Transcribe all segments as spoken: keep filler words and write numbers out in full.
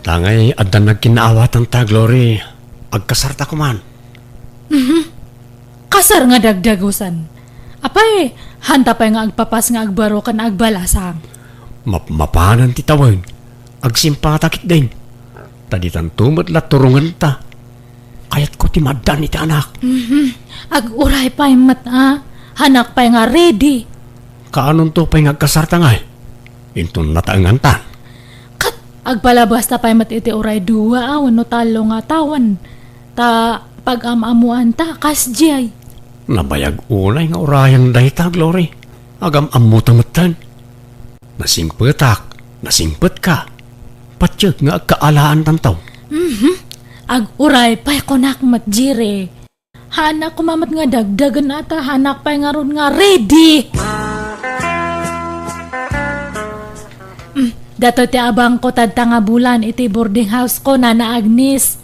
Tangay adda nagkinnaawatan ta, Glory. Agkasar ta kuman. Mhm. Kasar nga dagdagusan. Apay, hanta pay nga agpapas nga agbaro ken agbalasang. Map-, mapanan ti tawen. Agsimpata ketdin. Ta ditanto met la turongen ta. Kayatko ti maaddan iti anak. Mhm. Aguray pay met a. Hanak pay nga ready. Kaanonto pay nga agkasar ta ngay? Inton nataengan tan. Ket agpalabas ta pay met iti uray dua a wenno tallo nga tawen. Ta pag-am-ammoan ta, kasdiay. Nabayag unay nga urayen dayta, Glory. Agam-ammo ta metten. Nasingpetak, nasingpetka. Patiek nga agkaalaan tanto. Mhm. Aguray pay kunak met, Jire. Haanna koma met nga dagdagen a ta, hanak pay ngarud nga ready. Mm, datoy ti abangko tadta nga bulan iti boarding house ko, Nana Agnes.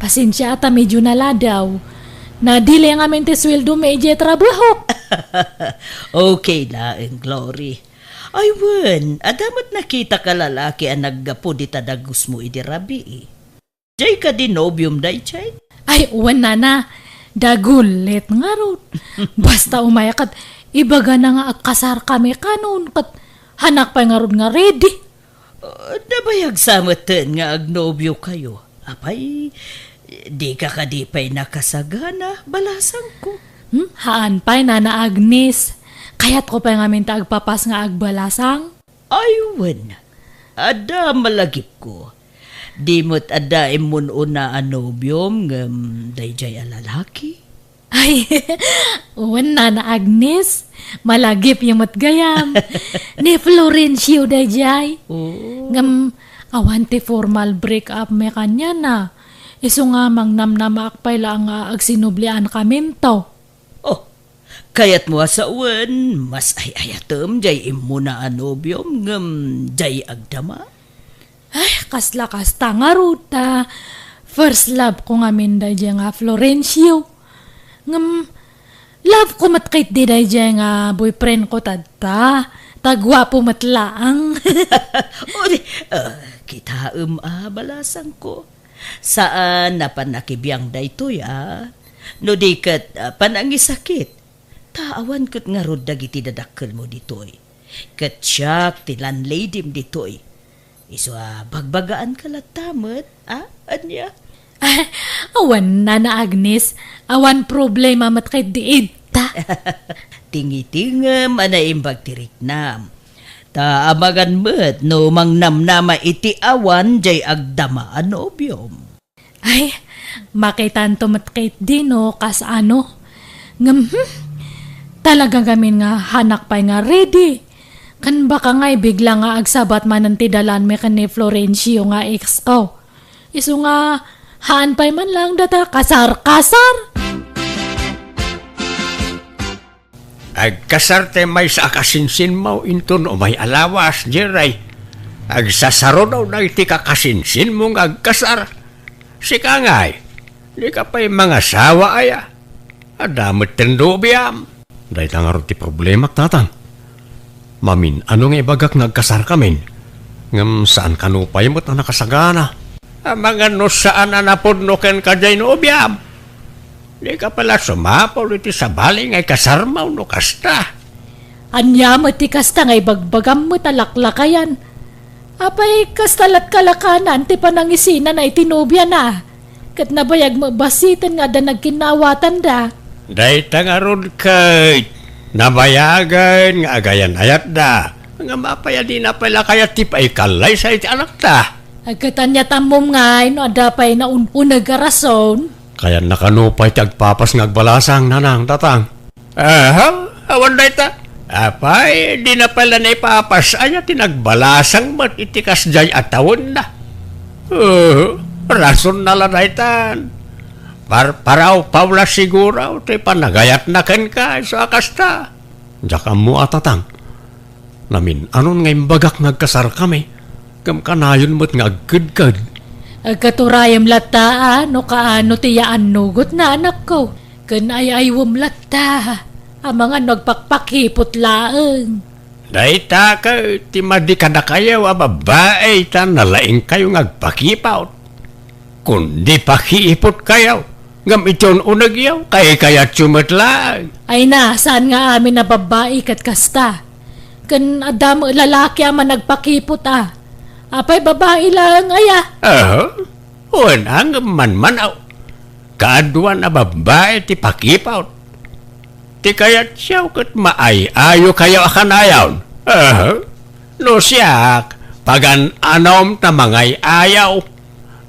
Pasensia a ta medio naladaw. Nadili ngamin ti sueldo mi idiay trabahok. Okay laeng, Glory. Ay wen, adda met nakitak a lalaki a naggapu dita dagusmo idi rabii. Jay kadi nobiom dayjay? Ay, wen, nana. Dagulit ngarud. Basta umay ket ibagana nga agkasar kami kanon, ket hanak pay ngarud nga ready. Ah, nabayag sa metten nga agnobio kayo. Apay, di ka kadi pay nakasagana, balasangko. Hmm? Haan pay, Nana Agnes. Kayatko pay ngamin ta agpapas nga agbalasang. Ay, wen. Adda malagipko. Di met adda immun-una a nobiom ngem dayjay a lalaki? Ay, wen, Nana Agnes. Malagipyo met gayam. Ni Florencio dayjay. Oh. Ngem awan ti formal break up mi kaniana. Isu nga mangnamnamaak pay laeng nga agsinublian kaminto. Oh, kayatmo a sawen, mas ay-ayatem jay immuna a nobiom ngem jay agdama? Ay, kasla kasta ngarud ta. First love ko ngamin dayjay nga Florencio. Ngem, love ko met ketdi dayjay nga boyfriend ko tadta. Ta guapo met laeng. O di, ah, kitaem a, balasangko. Saan a pannakibiang daytoy a. No di ket, ah, panangisakit. Ta awan ket ngarud dagiti dadakkelmo ditoy. Ket siak ti landladyem ditoy. Isu a bagbagaanka latta met, a? Ania? Ah, awan, Nana Agnes. Awan problema met ketdi ita. Tingitingem a naimbag ti riknam. Ta amangan met no mangnamnama iti awan jay agdama a nobiom. Ay, makitanto met ketdi no kasano. Ngem, hmm, talaga ngamin nga hanak pay nga ready. Kan baka ngay bigla nga agsabat manen ti dalanmi ken ni Florencio nga ex ko. Isu nga, haan pay man laeng data kasar-kasar. Agkasar ti maysa a kasinsinmo inton umay a lawas, Jerry. Agsasaruno dagiti kakasinsinmo nga agkasar. Sika ngay, dika pay mangasawa aya? Adda met ti nobiam. Dayta ngarud ti problemak, tatang. Mamin-ano nga ibagak nga agkasarkamin, ngem saan kano pay met a nakasagana. Amangan no saan a napudno kenka jay nobiam. Dika pay la sumapul iti sabali nga ikasarmo no kasta. Ania met ti kasta nga ibagbagam met a laklakayan? Apay, kasta lat kalakanan ti panangisinana iti nobiana? Ket nabayag met bassiten nga adda nagkinnaawatanda. Dayta ngarud ket nabayagen nga agayan-ayatda. Ngem apay a dina pay la kayat ti paikallaysa iti anakta? Ket ania ti ammom ngay no adda pay naun-uneg a rason? Kayanna kano pay ti agpapas nga agbalasang, nanang, tatang? Aha, awan dayta. Apay, dina pay la naipapas aya ti nagbalasang met iti kasdiay a tawenna? Uh, rasonna la daytan. Par-, paraw-, paw la siguro ti panagayatna kenka, isu a kasta. Diak ammo a, tatang. Namin-anon nga imbagak nga agkasarkami, ngem kanayon met nga agkedked. Agkaturayem latta a no kaano ti yaannugotna, anakko. Ken ay-aywem latta, amangan no agpakpakipot laeng. Dayta ket ti madi kadakayo a babbai ta nalaingkayo nga agpakipot. Kundi pakiipotkayo, ngem iti un-unegyo, kaykayatyo met laeng. Ay na, saan nga amin a babbai ket kasta? Ken adda met lalaki a managpakipot a. Apay babbai laeng aya? Aha. Wen, ngem manmanaw. Kaaduan a babbai ti pakipot. Ti kayatyo ket maay-ayokayo a kanayon. Aha. No siak, pagan-anom ta mangay-ayaw.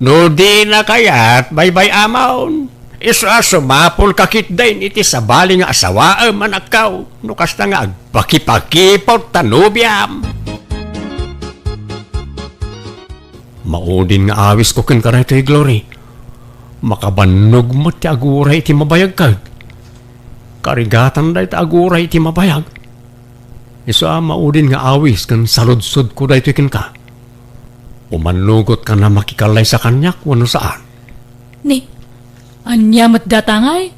No dina kayat, baybay-amon. Isu a sumapulka ketdin iti sabali nga asawaem, anakko. No kasta nga agpakipakipot ta nobiam. Maudin nga awisko kenka daytoy, Glory. Makabannog met ti aguray iti mabayag ket. Karigatan dayta aguray iti mabayag. Isu a maudin nga awis ken saludsodko daytoy kenka. Umannugotka a makikallaysa kaniak wenno saan? Ni, ania met data ngay?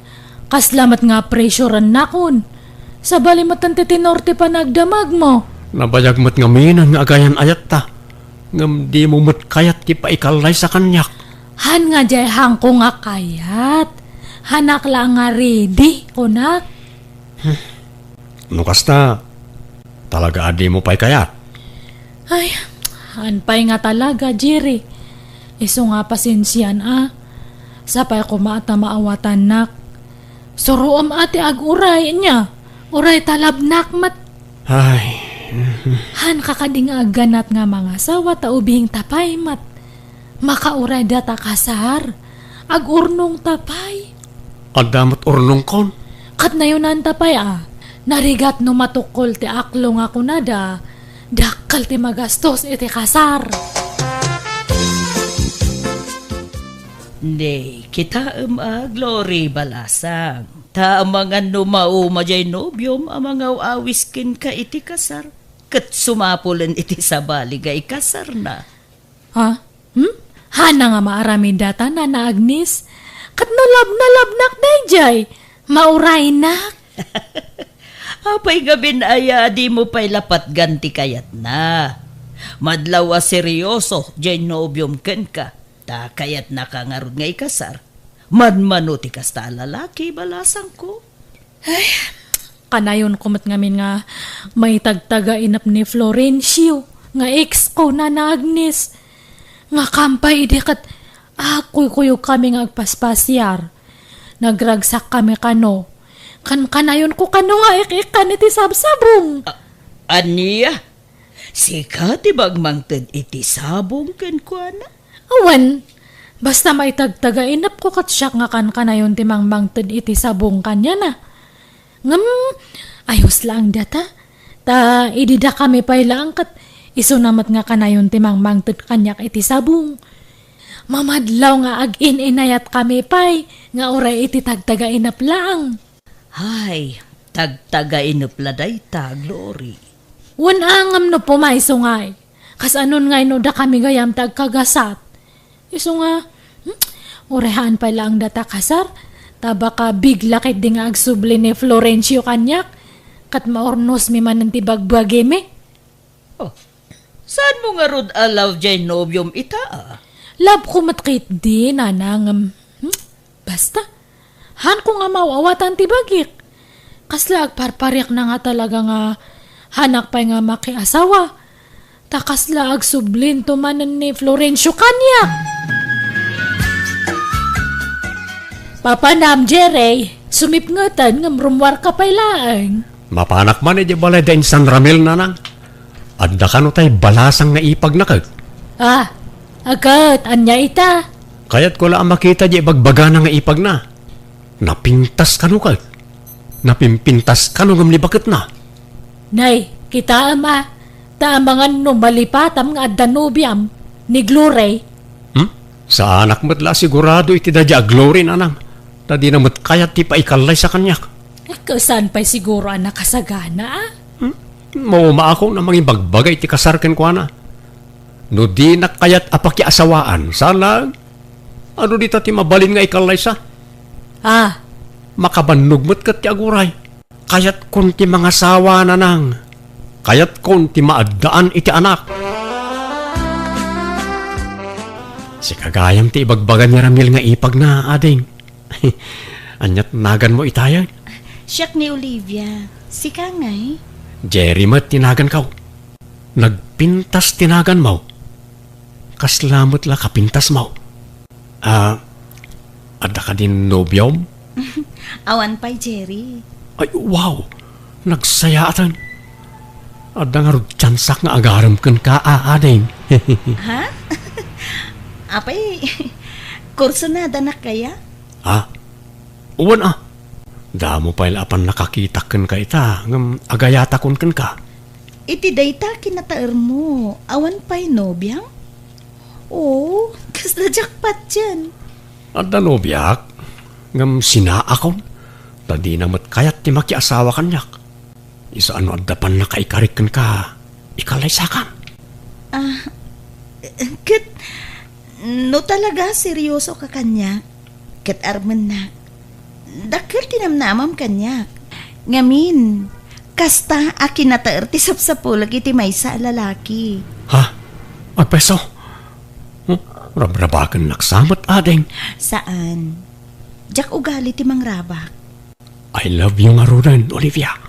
Kasla met nga pressurennakon. Sabali met ti tenor ti panagdamagmo. Nabayag met ngamin nga agayan-ayatta. Ngem dimo met kayat ti paikallaysa kaniak. Han nga diay hanko nga kayat. Hanak la nga ready, kunak. No kasta, talaga a dimo pay kayat? Ay, han pay nga talaga, Jerry. Isu nga pasensian a. Sapay koma ta maawatannak. Suroem a ti aguray, ania? Uray ta labnak met. Ay. Hanka kadi nga agganat nga mangasawa ta ubingta pay met. Makauray data kasar. Agurnongta pay. Adda met urnongkon. Ket nayonanta pay a. Narigat no matukkol ti aklo nga kunada, dakkel ti magastos iti kasar. Ni, kitaem a, Glory, balasang. Ta amangan no mauma diay nobiom a mangaw-awis kenka iti kasar, ket sumapulen iti sabali nga ikasarna. Ha? Hmm? Hana nga maaramid data, Nana Agnes? Ket no labna, labnak daydiay, mauraynak. Apay ngamin aya a dimo pay la patgan ti kayatna? Madlaw a serioso diay nobiom kenka, ta kayatnaka ngarud nga ikasar. Manmano ti kasta a lalaki, balasangko? Ay, kanayonko met ngamin nga maitagtaga inep ni Florencio nga ex ko, Nana Agnes. Ngakam pay idi ket agkuykuyogkami nga agpaspasiar. Nagragsakkami kano. Kan-, kanayonko kano nga ik-ikkan iti sabsabong. A-, ania? Sika ti mangmangted iti sabong kenkuana? Awan, basta maitagtaga inepko ket siak nga kankanayon ti mangmangted iti sabong kaniana. Ngem, ayos laeng data. Ta idi dakami pay laeng ket isuna met nga kanayon ti mangmangted kaniak iti sabong. Mamadlaw nga agin-inayatkami pay nga uray iti tagtaga inep laeng. Ay, tagtaga inep la dayta, Glory. Wen a ngem no pumayso ngay. Kasanon ngay no dakami gayam ti agkagasat? Isu nga, hmm, uray haan pay laeng data kasar, ta baka bigla ketdi nga agsubli ni Florencio kaniak, ket maurnosmi manen ti bagbagimi. Oh, saanmo ngarud a love diay nobiom ita, a? Love ko met ketdi, Nana, ngem, hmm, basta. Hanko nga maaw-awatan ti bagik. Kasla agparpariakna nga talaga nga hanak pay nga makiasawa. Ta kasla agsublinto manen ni Florencio kaniak. Papanam, Jerry, sumipngeten ngem rummuarka pay laeng. Mapanak man idiay balay da insan Ramil, Nanang. Adda kano tay balasang nga ipagna ket? Ah, agat, ania ita? Kayatko la a makita diay ibagbagana nga ipagna. Napintas kano ket? Napimpintas kano ngem ni baketna? Nay, kitaem a, ta amangan no malipatam nga adda nobiam, ni Glory. Hmm? Saanak met la a sigurado iti daydiay a Glory, Nanang. Ta dina met kayat ti paikallaysa kaniak. Eh, saan pay siguro a nakasagana, a? Hmm? Maumaakon a mangibagbaga iti kasar kenkuana. No dinak kayat a pakiasawaan, saan laeng? Adu dita ti mabalin nga ikallaysa? Ah. Makabannog met ket ti aguray. Kayatkon ti mangasawa, Nanang. Kayatkon ti maaddaan iti anak. Sika gayam ti ibagbaga ni Ramil nga ipagna, ading. Ania ti naganmo itayen? Siak ni Olivia. Sika ngay? Jerry met ti naganko. Nagpintas ti naganmo. Kasla met la kapintasmo. Ah, adda kadin nobiom? Awan pay, Jerry. Ay, wow! Nagsayaaten. Adda ngarud tiansak nga agarem kenka, a, ading. Ha? Apay, kursunadanak kaya? Ha? Wen a. Damo pay la a pannakakitak kenka ita, ngem agayatakon kenka. Iti dayta kinataermo, awan pay nobiam? Oo, kasla jackpot yan. Adda nobiak, ngem sinaakon, ta dina met kayat ti makiasawa kaniak. Isu a no adda pannakaikarik kenka, ikallaysakan. Ah, ket no talaga serioso ka kaniak, ket armennak, dakkel ti namnamam kaniak. Ngamin, kasta a kinataer ti sapsapulek iti maysa a lalaki. Ha? Agpeso? Hmm? Rabrabakennak sa met, ading. Saan. Diak ugali ti mangrabak. I love you ngaruden, Olivia.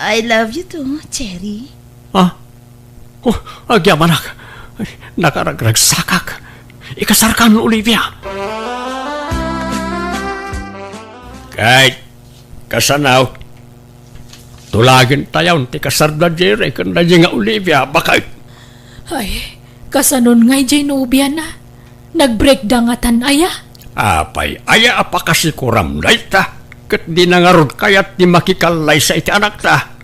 I love you too, Jerry. Ah? Oh, agyamanak. Nakaragragsakak. Ikasarkan, Olivia. Kay, kasano? Tulagentayon ti kasarda Jerry ken daydi nga Olivia, baket. Ay, kasanon ngay jay nobiana? Nagbreakda ngatan aya? Apay, aya a pakasikuram dayta? Ket dina ngarud kayat ti makikallaysa iti anakta.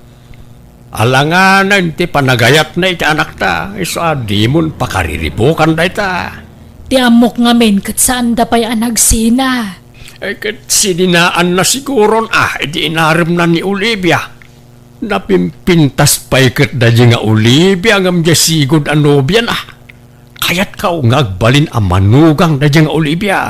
Alanganen ti panagayatna iti anakta, isu a dimon pakariribukan dayta. Ti ammok ngamin ket saanda pay a nagsina. Eh, ket sininaanna siguron a idi inaremna ni Olivia. Napimpintas pay ket daydi nga Olivia ngem diay sigud a nobiana. Kayatka nga agbalin a manugang daydi nga Olivia.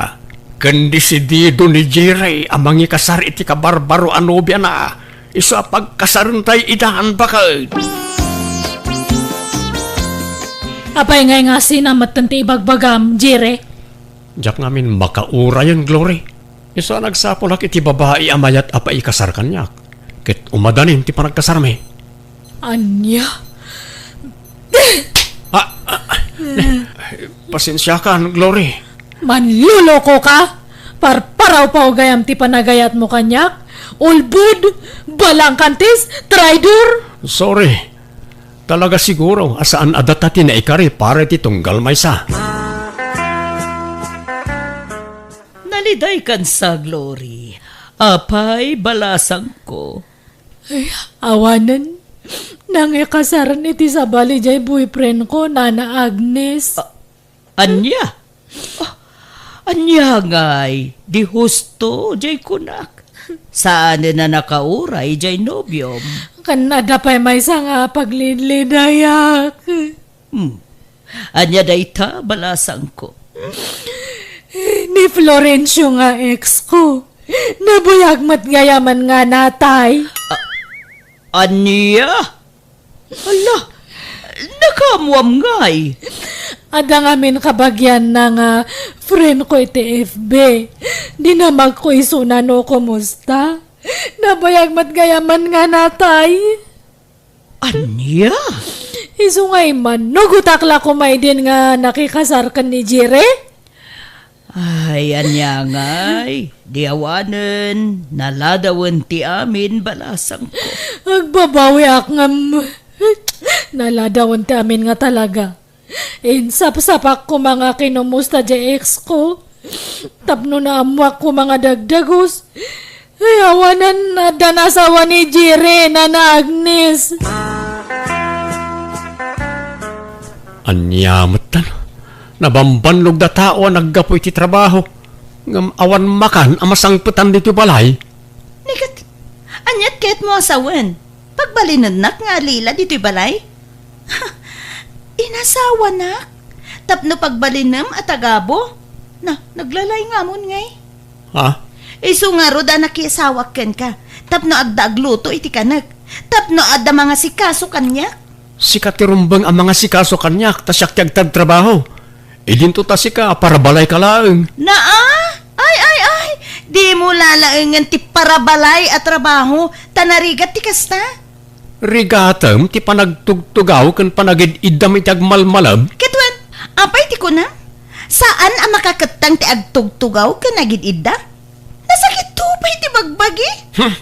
Ken desidido ni Jerry a mangikasar iti kabarbaro a nobiana. Isu a pagkasarentay idan, baket. Apay ngay nga sina metten ti ibagbagam, Jerry? Diak ngamin makaurayen, Glory. Isu a nagsapulak iti babai a mayat a paikasar kaniak, ket umadanin ti panagkasarmi. Ania? Ah, ah, ah, pasensiakan, Glory. Manloloko ka? Parparaw-paw gayam ti panagayatmo kaniak? Ulbod, balangkantis, traidor? Sorry. Talaga siguro a saan a data ti naikari para iti tunggal maysa. Nalidaykan sa, Glory. Apay, balasangko. Ay, awanen. Nangikasaren iti sabali jay boyfriend ko, Nana Agnes. A-, ania? Ah, ania ngay? Di husto jay kunak. Saanen a nakauray jay nobiom? Ken adda pay maysa nga paglidlidayak. Hmm. Ania dayta, balasangko? Ni Florencio nga ex ko. Nabuyag met gayamen nga natay. A-, ania? Hala, nakaammoam ngay? Adda ngamin kabagianna nga friend ko iti F B. Dinamagko isuna no kumusta. Nabuyag met gayamen nga natay. Ania? Isu nga immanugotak la koma idin nga nakikasar ken ni Jire? Ay, ania ngay? Di awanen, naladawen ti amin, balasangko. Agbabawiak ngem naladawen ti amin nga talaga. Insapsapak koma nga kinumusta diay ex ko. Tapno naammoak koma nga dagdagus. Ay, awanen, addan asawa ni Jire, Nana Agnes. Ania metten? Nabambannog da tao a naggapu iti trabaho, ngem awan makan a masangpetan ditoy balay. Ni ket, aniat kayatmo a sawen? Pagbalinennak nga alila ditoy balay? Inasawanak? Tapno pagbalinem a tagabu? Na, naglalay ngamon ngay? Ha? Isu ngarud a nakiasawak kenka, tapno agda agluto iti kanek. Tapno adda mangasikaso kaniak? Sika ti rumbeng a mangasikaso kaniak, ta siak ti agtartrabaho. Idinto ta sika, parabalayka laeng. Naa? Ay, ay, ay! Dimo lalaengen ti parabalay a trabaho, ta narigat ti kasta. Rigatem ti panagtugtugaw ken panagid-iddam iti agmalmalem? Ket wen, apay ti kunam? Saan a makakettang ti agtugtugaw ken agid-idda? Nasakitto pay ti bagbagi. Hmm.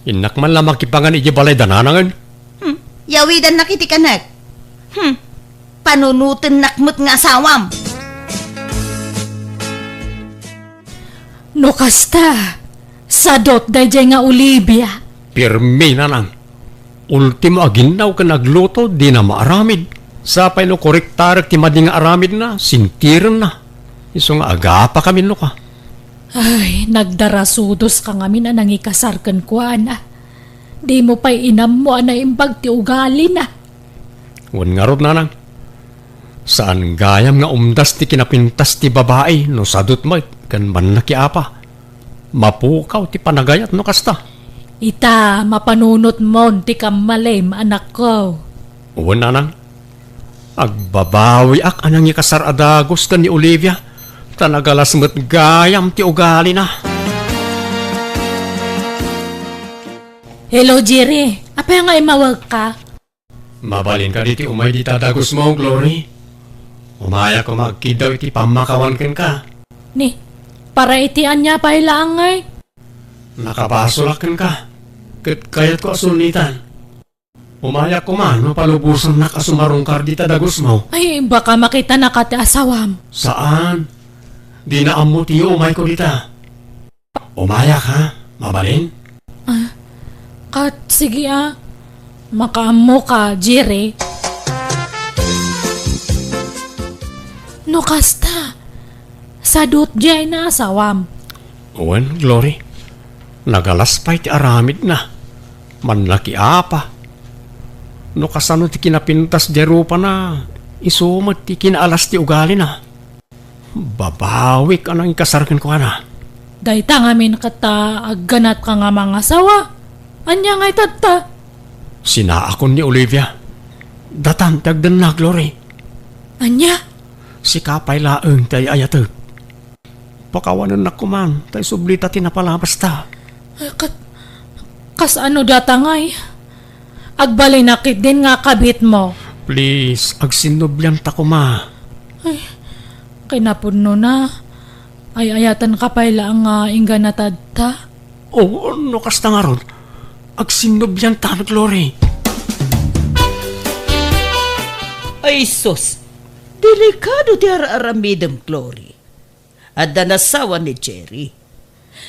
Innak man la makipangan iti balay da nanangen. Hmm. Yawidannak iti kanek. Hmm. Panunotennak met nga asawam. No kasta, sadut daydiay nga Olivia. Pirmi, nanang. Ultimo a ginnaw ken agluto, dina maaramid. Sapay no korektarek ti madi nga aramidna, sintirenna. Isu nga agapakami no ka. Ay, nagdarasudoska ngamin a nangikasar kenkuana. Dimo pay inammo a naimbag ti ugalina. Wen ngarud, nanang, saan gayam nga umdas ti kinapintas ti babai no sadut met ken mannakiapa. Mapukaw ti panagayat no kasta. Ita, mapanunotmon ti kammalim, anakko. Wen, nanang, agbabawiak a nangikasar a dagus ken ni Olivia, ta nagalas met gayam ti ugalina. Hello, Jerry. Apay nga immawagka? Mabalinka ditoy umay dita dagusmo, Glory? Umayak koma agkiddaw iti pammakawan kenka. Ni, para iti ania pay laeng ngay? Nakabasolak kenka, ket kayatko a sulnitan. Umayak koma no palubosannak a sumarungkar dita dagusmo. Ay, baka makitanaka ti asawam. Saan? Dina ammo ti umayko dita. Umayak, ha? Mabalin? Ah, kat, sige, ah. Makaammoka, Jerry. No kasta, sadut diay nga asawam. Wen, Glory. Nagalas pay ti aramidna. Mannakiapa. No kasano ti kinapintas diay rupana, isu met ti kinaalas ti ugalina. Babawik a nangikasar kenkuana. Dayta ngamin ket ta agganatka nga mangasawa. Ania ngay tatta? Sinaakon ni Olivia. Datan ti agdenna, Glory. Ania? Sika pay laeng ti ay-ayatek. Pakawanennak koman, ta isublita ti napalabasta. Ay, kat-, kasano data ngay? Agbalinak ketdin nga kabitmo. Please, agsinnublianta koma. Ay, kinapudnona. Ay-ayatenka pay laeng nga inggana tatta. Oo, no kasta ngarud, agsinnublianta, Glory. Ay, sus! Delikado ti ar-aramidem, Glory. Adda nasawa ni Jerry.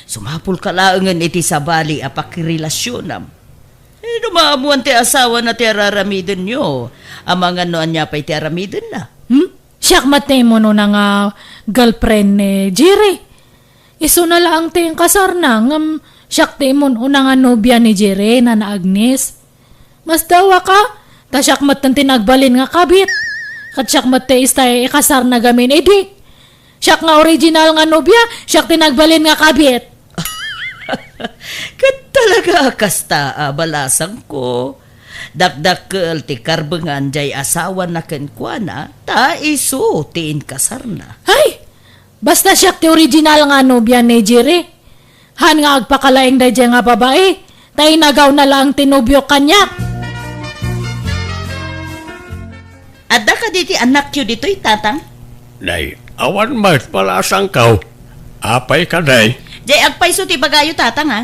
Sumapulka laengen iti sabali a pakirelasionam. Eh, no maammoan ti asawana ti araramidenyo, amangan no ania pay ti aramidenna. Hmm? Siak met ti immun-una nga girlfriend ni Jerry. Isuna laeng ti inkasarna, ngem siak ti immun-una nga nobia ni Jerry, Nana Agnes. Masdawaka, ta siak metten ti nagbalin nga kabit. Ket siak met ti istay ikasarna gamin idi. Siak nga original nga nobia, siak ti nagbalin nga kabit. Ket talaga a kasta a balasangko. Dakdakkel ti karbengan jay asawana kenkuana, ta isu ti inkasarna. Ay! Basta siak ti original nga nobia ni Jerry. Han nga agpakalaing daydiay nga babai, ta inagawna laeng ti nobiok kaniak. Adda kadi ti anakyo ditoy, Tatang? Nay, awan met, balasangko. Apay kadi? Jay agpayso ti ibagayo, Tatang, a.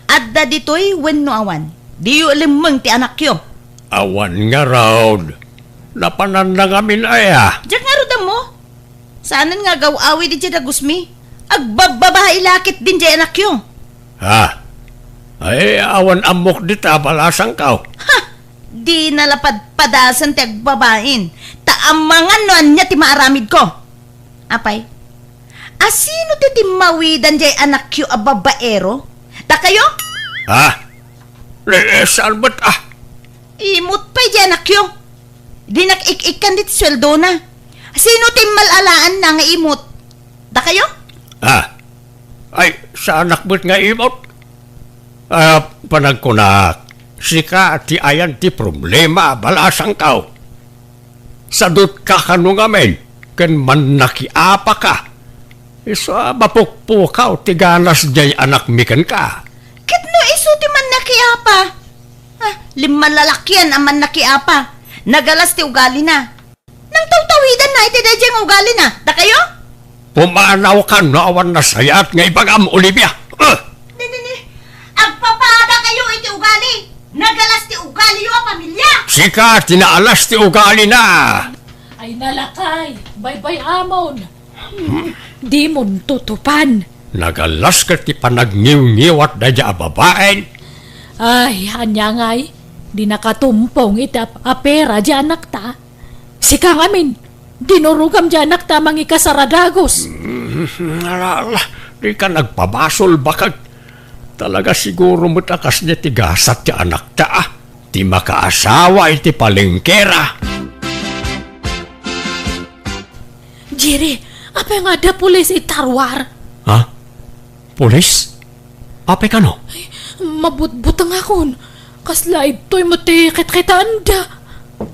Adda ditoy wenno awan? Diyo lemmeng ti anakyo. Awan ngarud. Napananna ngamin aya. Diak ngarud ammo. Saanen nga agaw-awid idiay dagusmi. Agbabbabai la ketdin jay anakyo. Ha? Ay, awan ammok dita, balasangko. Ha! Dina la padpadasen ti agbabain, ta amangan no ania ti maaramidko. Apay, asino ti timmawidan jay anakyo a babaero? Dakayo? Ha? Eh, eh, saan met, ah? Imut pay jay anakyo. Dinak ik-ikkan diti sueldona. Sino ti immal-alaanna nga imut? Dakayo? Ah. Ay, saanak met nga imut. Ah, panagkunak. Sika ti ayan ti problema a balasangko. Sadutka kano ngamin ken mannakiapaka. Isu a mapukpukaw ti ganas diay anakmi kenka. Ket no isu ti mannakiapa? Ah, limmalalakian a mannakiapa. Nagalas ti ugalina. Nangtawtawidanna iti daydiay nga ugalina. Dakayo? Pumanawka no awan nasayaat nga ibagam, Olivia. Ah! Ni, ni, ni. Agpapadakayo iti ugali. Nagalas ti ugaliyo a pamilia. Sika ti naalas ti ugalina. Ay, nalakay, baybay-amon. Dimon tutupan. Nagalas ket ti panagniwngiwat daydiay a babaen. Ay, ania ngay, di nakatumpong iti ap-, apera di anakta. Sika ngamin, dinurogam di anakta a mangikasar a dagus. Mm, ala, ala, dika nagpabasol, baket. Talaga siguro met a kasdiay ti gasat ti anakta, ah, ti makaasawa iti palengkera. Jerry, apay nga adda pulis iti Tarwar? Ha? Pulis? Apay kano? Ay, mabutbutengakon. Kasla idtoy met ti kitkitaenda.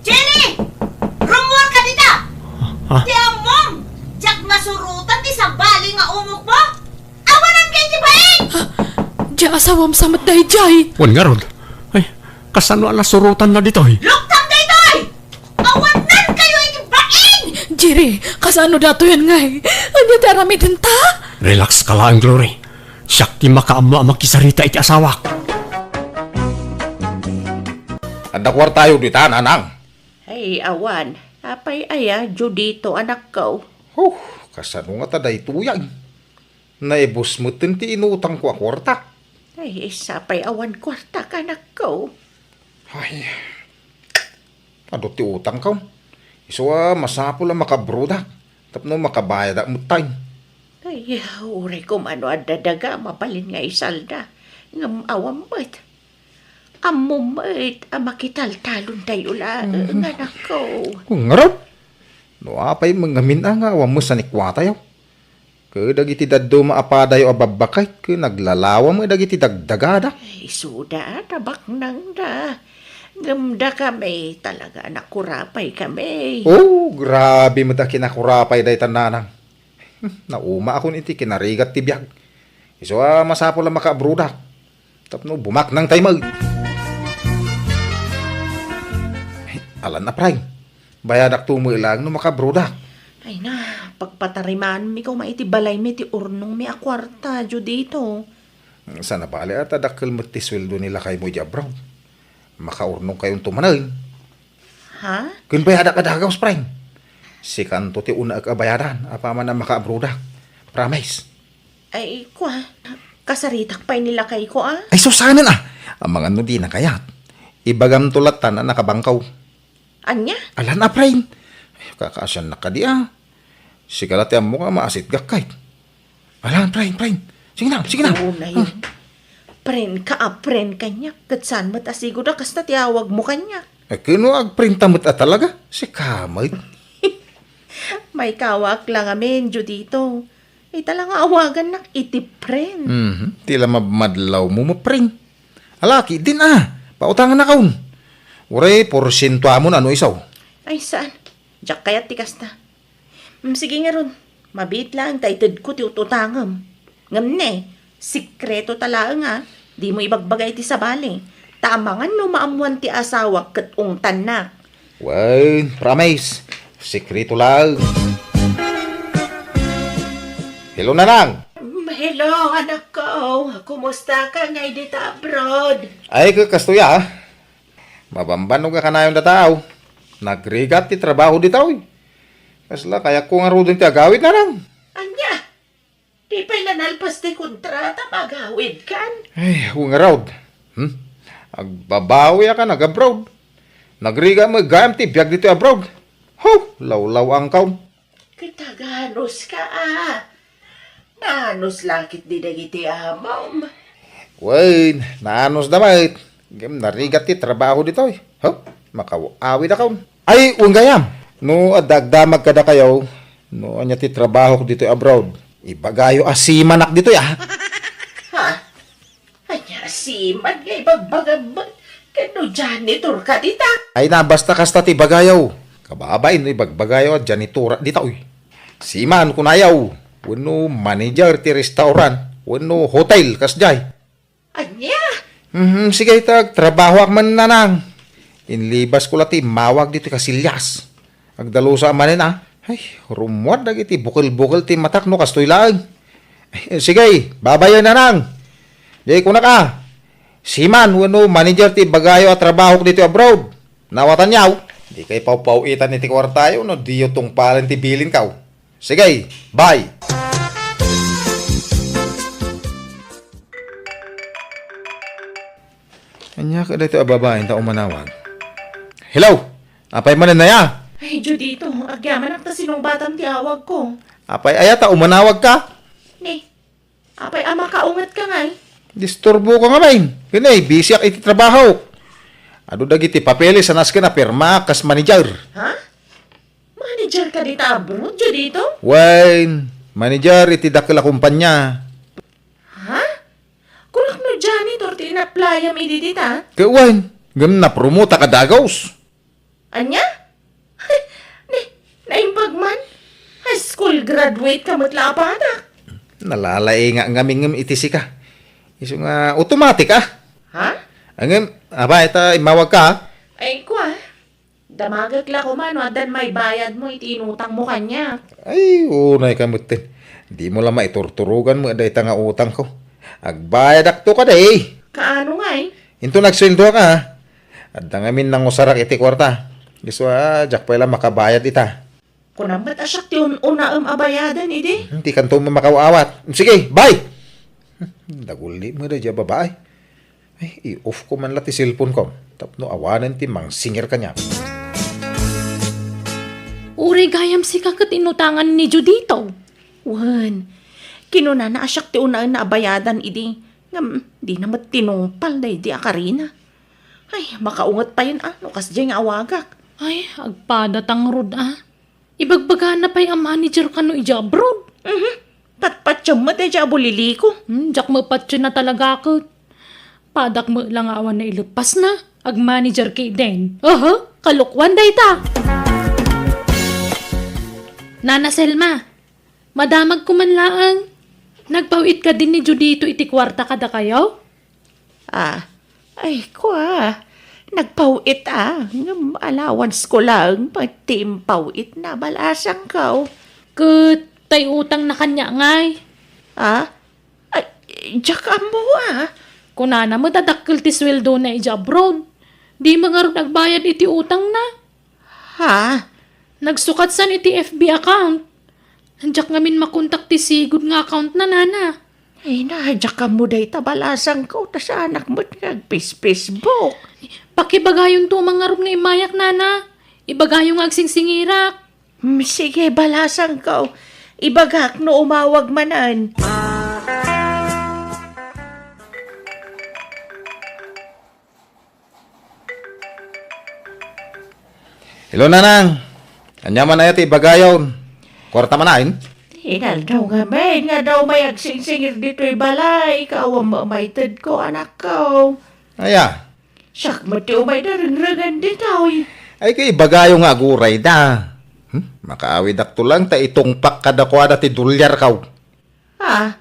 Jerry! Rummuarka dita! Ha? Ti ammom, diak masurotan ti sabali nga umokmo. Awanan kay ti bain! Ah, di asawam sa met daydiay. Wen ngarud. Ay, kasano a nasurotanna ditoy? Luktam daytoy! Awanan kayo iti bain! Jerry, kasano datoyen ngay? Ania ti aramidenta? Relax ka laeng, Glory. Siak ti makaammo a makisarita iti asawak. Adda kuartayo dita, nanang? Ay, awan. Apay aya, Judito, anakko? Huh, kasano ngata daytoyen? Naibus metten ti inutangko a kuarta. Ay, sapay awan kuarta, anakko. Ay, adu ti utangko. Isu a masapul a makabrodak tapno makabayadak metten. Ay, uray koma no adda daga, mabalin nga isalda. Ngem awan met. Ammom met a makitaltalontayo laeng, anakko. Ngarud, no apay met ngamin a nga awan met sanikuatayo. Ket dagiti dadduma a padayo a babbaket ket naglalawa met dagiti dagdagada. Isuda, tabaknangda. Ngem dakami, talaga a nakurapay kami. Oh, grabe met a kinakurapay dayta, nanang. Hmm, naumaakon iti kinarigat ti biag. Isu a masapul a makaabrodak tapno bumaknangtay met. Ay, alan a, Pray. Bayadakto met laeng no makaabrodak. Ay na, pagpatarimanmi koma iti balaymi ti urnongmi a kuarta, Judito. Saan a bale a ta dakkel met ti sueldo ni lakaymo iti abroad. Makaurnongkayonto manen. Ha? Ken bayadak a dagus, Pray. Sikanto ti unaek a bayadan apaman a makaabrodak. Promise. Ay, kua, kasaritak pay ni lakayko, a? Ay, sus, saanen, a. Amangan no dina kayat. Ibagamto lattan a nakabangkaw. Ania? Alan a, Pray. Ay, kakaasiannak kadi, a. Sika la ti ammok a maasitgak, kay. Alan, Pray, Pray. Sige na, sige na. Oo na yun. Ah. Pray ka a pray kaniak, ket saan met a sigud a kasta ti awagmo kaniak. Eh, kuno agpray ta met a talaga? Sika met. Maikawak la ngamin, Judito. Ita la nga awagannak iti pray. Mhm. Ti la mabmadlawmo, mapray. Alaki, din a. Pautangannakon. Uray, porsientoamon a no isu. Ay, saan? Diak kayat ti kasta. Mm, sige ngarud, mabiit laeng ta itedko ti ut-utangem. Ngem ne, sikreto ta laeng a, dimo ibagbaga iti sabali, ta amangan no maammoan ti asawak ket ungtannak. Wen, promise, sikreto laeng. Hello, Nanang! Mm, hello, anakko. Kumusta ka ngay dita abroad? Ay, ka-, kastoy a. Mabambannog a kanayon dataw. Nagrigat ti trabaho ditoy. Kasla kayatko ngaruden ti agawid, Nanang. Ania? Di pay la nalpas ti kontrata, magawid kan? Ay, wen ngarud. Hmm? Agbabawi a kan ag-abroad. Nagrigat met gayam ti biag ditoy abroad. Ho, lawlaw-angkaw. Ket aganos ka, a? Nanos la ketdi dagiti amom? Wen, nanosda met. Ngem narigat ti trabaho ditoy. Ho? Makaw-awidakon. Ay, wen gayam. No adda agdamag kadakayo, no ania ti trabahok ditoy abroad, ibagayo a seamanak ditoy, a. Ha? Ania a seaman nga ibagbagam met? Ket no janitor ka dita? Ay na, basta kasta ti ibagayo. Kababain no ibagbagayo a janitora dita, uy. Seaman, kunayo. Wenno manager ti restaurant, wenno hotel, kasjay. Ania? Mhm, sige, ita, agtrabahoak man, nanang. Inlibasko la ti immawag ditoy Casillas. Agdalusa manen, a. Ay, rummuar dagiti bukel-bukel ti matak no kastoy laeng. Sige, babayen, nanang. Jay kunak, a. Seaman wenno manager ti ibagayo a trabahok ditoy abroad. Nawatanyo? Dikay pawpaw-itan iti kuartayo no diyo tungpalen ti bilinko. Sige, bye. Ania kadi daytoy a babae ta umanawag? Hello! Apay manen aya? Ay, Judito, agyamanak ta sinungbatam ti awagko. Apay aya ta umanawagka? Ni, apay a makaungetka ngay? Disturboka ngamin. Ken ay, busyak iti trabaho. Adu dagiti papeles a nasken a pirmaak kas manager. Ha? Manager ka dita abroad, Judito? Wen, manager iti dakkel a kumpanya. Ha? Kunak no janitor ti inaplayam idi dita? Ket wen, ngem napromotak a dagus. Ania? Ni, naimbag man? High school graduate ka met la a padak. Nalalaingak ngamin ngem iti sika. Isu nga automatic, a. Ha? Ngem, apay ta immawagka, a. Ay, kua. Damagek la koma no addan maibayadmo iti inutangmo kaniak. Ay, unayka metten. Dimo la maiturturogan met dayta nga utangko. Agbayadakto kadi. Kaano ngay? Inton agsueldoak, a. Adda ngamin nangusarak iti kuarta. Isu a, diak pay la makabayad ita. Kunam met a siak ti un-unaem a bayaden idi. Hmm, dikanto met makaawat. Sige, bye! Hmm, dagulli met daydiay a babae. Ay, i-off ko man la ti cellphone ko tapno awanen ti mangsingir kaniak. Uray gayam sika ket inutangan ni Judito. Wen, kinunana a siak ti unaenna a bayadan idi, ngem dina met tinungpal daydi a karina. Ay, makaunget payen a no kasdiay nga awagak. Ay, agpadatang rod a. Ibagbagana pay a manager kano idiay abroad. Mhm. Patpatiem met idiay a buliliko. Hmm, diak mapatien a talaga ket. Padak met la nga awan naileppasna. Agmanager ketdin. Aha, kalokuan dayta. Nana Selma, madamagko man laeng. Nagpaw-it kadin ni Judito iti kuarta kadakayo? Ah, ay, kua, nagpaw-it a, ngem allowance ko laeng pay ti impaw-itna, balasangko. Ket tay utangna kaniak ngay? Ah? Ay, diak ammo a. Kunana met a dakkel ti sueldona idiay abroad. Dima ngarud agbayad iti utangna. Ha? Nagsukatsan iti F B account. Diak ngamin makontak ti sigud nga accountna, nana. Ay na, diak ammo dayta, balasangko, ta saanak met nga agpis-Facebook. Pakibagayonto man ngarud nga immayak, nana. Ibagayo nga agsingsingirak. Hmm, sige, balasangko. Ibagak no umawag manen. Hello, nanang. Ania man aya ti ibagayon? Kuarta man ain? Inaldaw ngamin nga daw may agsingsingir ditoy balay, kaawam met a maitedko, anakko. Aya? Siak met ti umay da rengrengen ditoy. Ay, kay ibagayo nga aguray da. Hmm? Makaawidakto lang ta itungpak kadakuada ti dolyarko. Ah,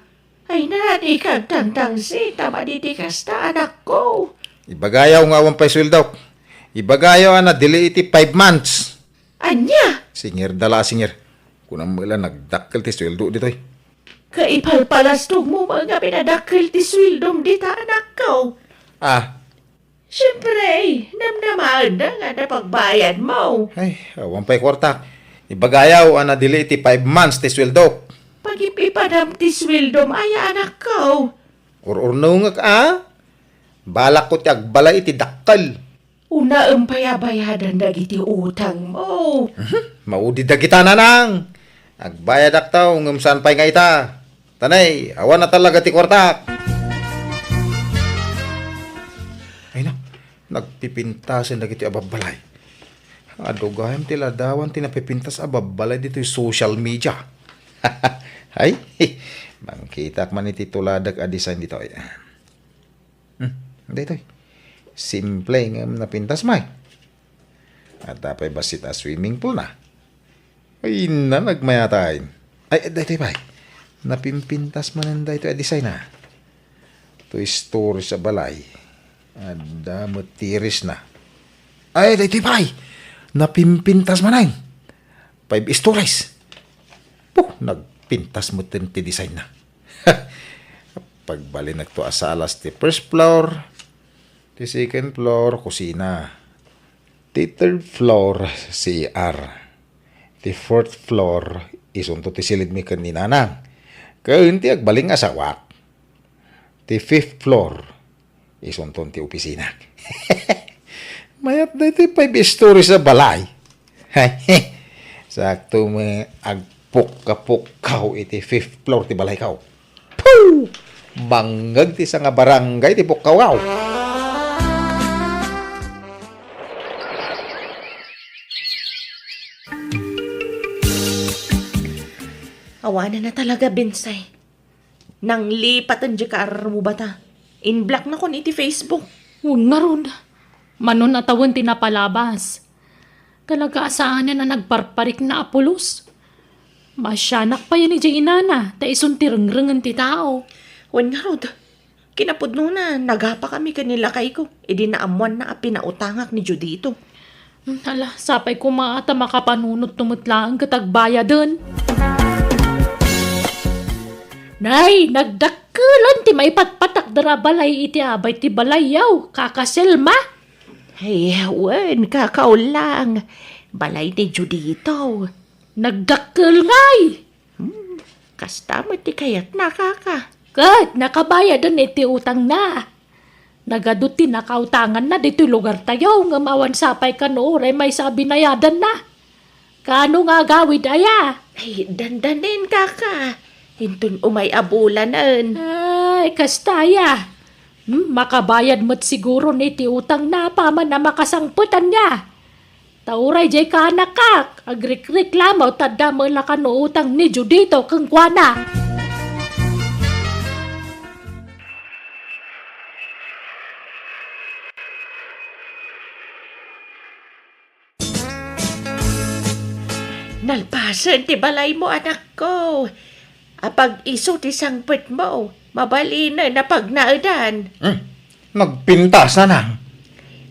ay na, di ka agtangtangsit a madi ti kasta, anakko. Ibagayo nga awan pay sueldok. Ibagayo a nadili iti five months. Ania? Singir da la a singir. Kunam met la nagdakkel ti sueldo ditoy. Kaipalpalastogmo met nga pinadakkel ti sueldom dita, anakko. Ah, Siempre, namnamaenda nga adda pagbayadmo. Ay, awan pay kuartak. Ibagayo a nadili ti five months ti sueldok. Pagip-ipadam ti sueldom aya, anakko. Ur-urnongek a. Balakko ti agbalay iti dakkel. Unaem pay a bayadan dagiti utangmo. Mhm. Maudi dagita, nanang. Agbayadakto, ngem saan pay nga ita. Tanay, awan a talaga ti kuartak. Ay na, nagpipintasen dagiti ababbalay. Adu gayam ti ladawan ti napipintas a babbalay ditoy social media. Ay, mangkitak man iti tuladak a design ditoy. Hmm, daytoy. Simple ngem napintas, May. Adda pay bassit a swimming pool na. Ay, na, nagmayat ay. Ay, daytoy pay. Napimpintas manen daytoy a design na. Two stories a balay. Adda met terrace na. Ay, daytoy pay. Napimpintas manen. Five stories. Puh, nagpintas metten ti design na. Pagbalinekto a salas ti first floor, ti second floor, kusina. Ti third floor, C R. Ti fourth floor, isunto ti silidmi ken ni Nanang. Ken ti agbalin nga asawak. Ti fifth floor, isunton ti opisina. Mayat daytoy five stories a balay. Sakto met agpukka-pukkaw iti fifth floor ti balayko. Puh! Bangngeg ti sanga barangay ti pukkawko. Awanen a talaga, Bensay. Nanglipaten diay kaarrubata. In-blocknakon iti Facebook. Wen ngarud, mano a tawen ti napalabas. Talaga a saanen a nagparparikna a pulos. Maasianak payen idiay inana, ta isun ti rengrengen ti tao. Wen ngarud, kinapudnona, nagapakami ken ni lakayko, idi naammoanna a pinautangak ni Judito. Hmm, hala, sapay koma ta makapanunotto met laeng ket agbayaden. Nay, nagdakkelan ti maipatpatakder a balay iti abay ti balayyo, Kaka Selma. Ay, wen, kakaulang. Balay ni Judito. Nagdakkel ngay! Hmm, kasta met ti kayatna, Kaka. Ket nakabayaden iti utangna. Nagadu ti nakautanganna ditoy lugartayo, ngem awan sapay kano uray maysa a binayadanna. Kaano nga agawid aya? Ay, dandanin, Kaka. Inton umay a bulanen. Ay, kasta aya. Hmm, makabayad met siguro ni ti utangna apaman a makasangpetanna. Ta uray diay kaanakak, agrikreklamo ta adda met la kano utang ni Judito kenkuana. Nalpasen ti balaymo, anakko. Apag-isu ti sangpetmo, mabalinen a pagnaedan. Hmm. Nagpintas, Nanang.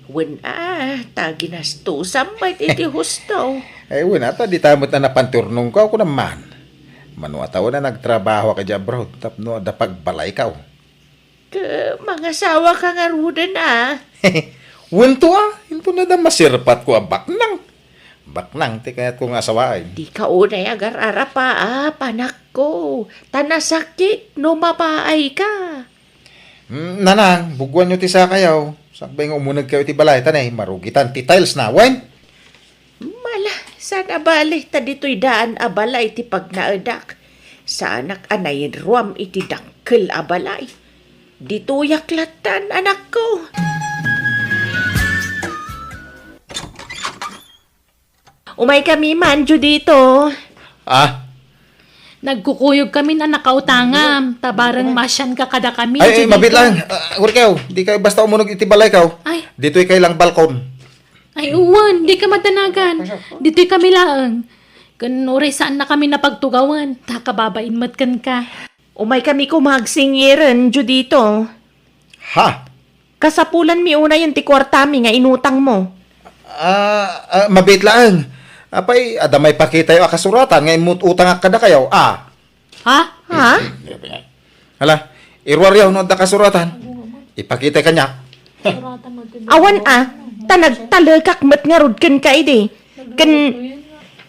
Wen a, ta ginastosam met iti husto. Ay, wen a, ta dita met a napanturnongko, kunam man. Mano a tawen a nagtrabahoak idiay abroad tapno adda pagbalayko. Ket mangasawaka ngaruden a? Wen to a, inton adda maserpatko a baknang. Baknang ti kayatko nga asawaen. Dika unay agar-arapaap, anakko, ta nasakit no mapaayka. Mm, Nanang, bugoanyo ti sakayo. Sakbay nga umunegkayo iti balay, ta nay, marugitan ti tiles na, wen? Mala, saan a bali, ta ditoy daan a balay ti pagnaedak. Saanak a nainruam iti dakkel a balay. Ditoyak lattan, anakko. Umaykami man, Judito. Ah? Nagkukuyogkamin a nakautangam, ta bareng maasianka kadakami, Ay, ay, Judito. Mabit lang. Ah, Urkew, dikayo basta umunog iti balayko. Ay. Ditoy kay lang balkon. Ay, uwan, dika madanagan. Ditoy kami laeng. Ken uray saannakami napagtugawan, ta kababain met kenka. Umaykami koma agsingiren, Judito. Ha? Kasapulanmi unayen ti kuartami nga inutangmo. Ah, ah, mabit laeng. Apay, adda maipakitayo a kasuratan nga immut-utangak kadakayo, a? Ha? Ha? Hala, iruaryo no adda kasuratan. Ipakitay kaniak. Awan a, ta nagtalekak met ngarud kenka idi. Ken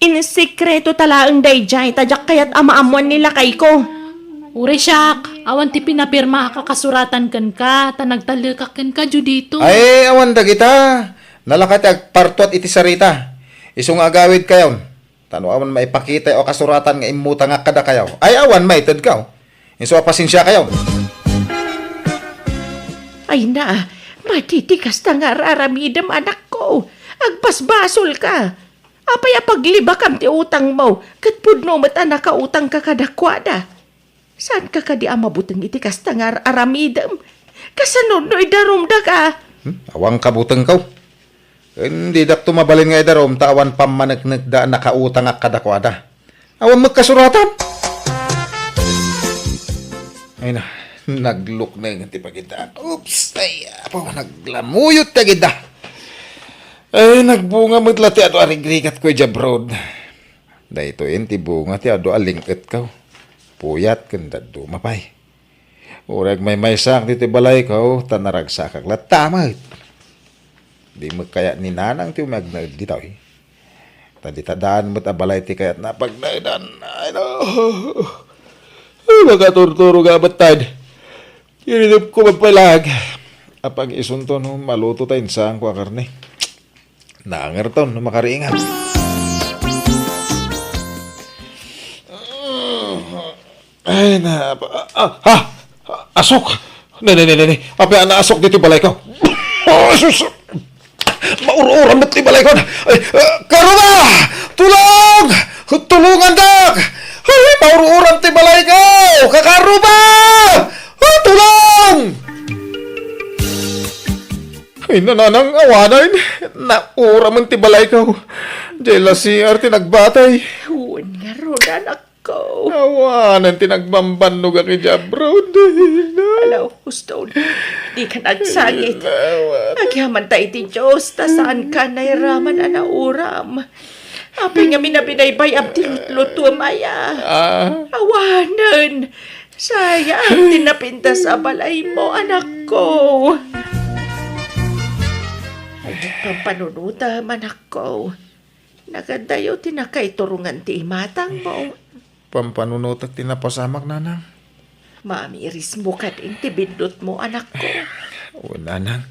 insekreto ta laeng daydiay, ta diak kayat a maammoan ni lakayko. Uray siak, awan ti pinapirmaak a kasuratan kenka, ta nagtalekak kenka, Judito. Ay, awan dagita. Nalaka ti agpartuat iti sarita. Isu nga agawidkayon. Ta no awan maipakitay a kasuratan nga immutangak kadakayo, ay awan maitedkaw. Isu a pasensiakayo. Ay na, madi ti kasta nga ar-aramidem, anakko. Agbasbasolka. Apay a paglibakam ti utangmo, ket pudno met a nakautangka kadakuada? Saanka kadi a mabuteng iti kasta nga ar-aramidem? Kasano no idarumdaka? Hmm? Awan kabutengko. Ken didak to mabalin nga idarum ta awan pammaneknekda a nakautangak kadakuada. Awan met kasuratan. Ay na, naglukneng ti pagidda. Oops, ay, apo, naglamuyot ti agidda. Ay, nagbunga met la ti adu a rigrigatko idiay abroad. Daytoyen ti bunga ti adu a ling-etko. Puyat ken dadduma pay. Uray agmaymaysaak ditoy balayko, ta naragsakak latta met. Di met kayat ni Nanang ti umagnaed ditoy. Ta dita daan met a balay ti kayatna a pagnaedan. Ay, no. Ay, makaturturo nga met tayo. Iridupko man pay laeng. Apang isunto no maluto ta insanko a karne. Nangerton no makariingam. Ay, na, ah, ah, ah, asok! Ne, ne, ne, ne, ne. Apay a naasok ditoy balayko? Oh, sus! Maur-uran met ti balayko. Ay, ah, Karuma! Tulong! Tulungandak! Ay, maur-uran ti balayko! Kakaruma! Ah, tulong! Ay, nanang awanen. Nauramen ti balayko. Diay la C R ti nagbatay. Wen ngarud, anakko. Awanen ti nagbambannogak idiay abroad. Ala, Houston, dika agsangit. Awanen. Agyamanta iti Dios, ta saanka nairaman a nauram. Apay ngamin a binaybay-am ti lutlutuem aya? Ah. Awanen. Sayang ti napintas a balaymo, anakko. Ay, pampanunutem, anakko. Nagadayo ti nakaiturongan ti imatangmo. Pampanunotek ti napasamak, nanang. Maamirismo kadin ti biddutmo, anakko. Wen, nanang.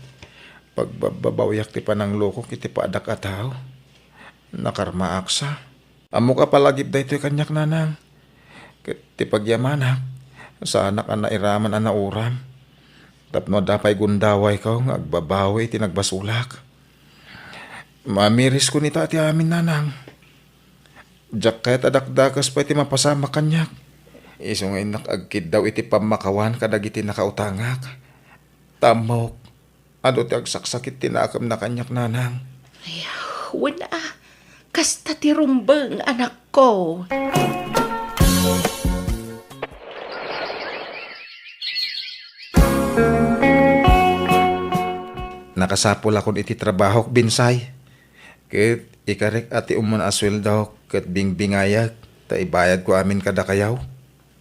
Pagbabbabawiak ti pananglukok iti padak a tao. Nakarmaak sa. Ammok a palagip daytoy kaniak, nanang. Ket ti pagyamanak, saanak a nairaman a nauram. Tapno adda pay gundawayko nga agbabawi iti nagbasolak. Maamiriskon ita ti amin, nanang. Diak kayat a dakdakes pay ti mapasamak kaniak. Isu nga innak agkiddaw iti pammakawan kadagiti nakautangak. Ta ammok, adu ti agsaksakit ti nakemna kaniak, nanang. Ay, wen a, kasta ti rumbeng, anakko. Nakasapulakon iti trabahok, Binsay. Ket ikarek a ti umuna a sueldok ket bingbingayek ta ibayadko amin kadakayo.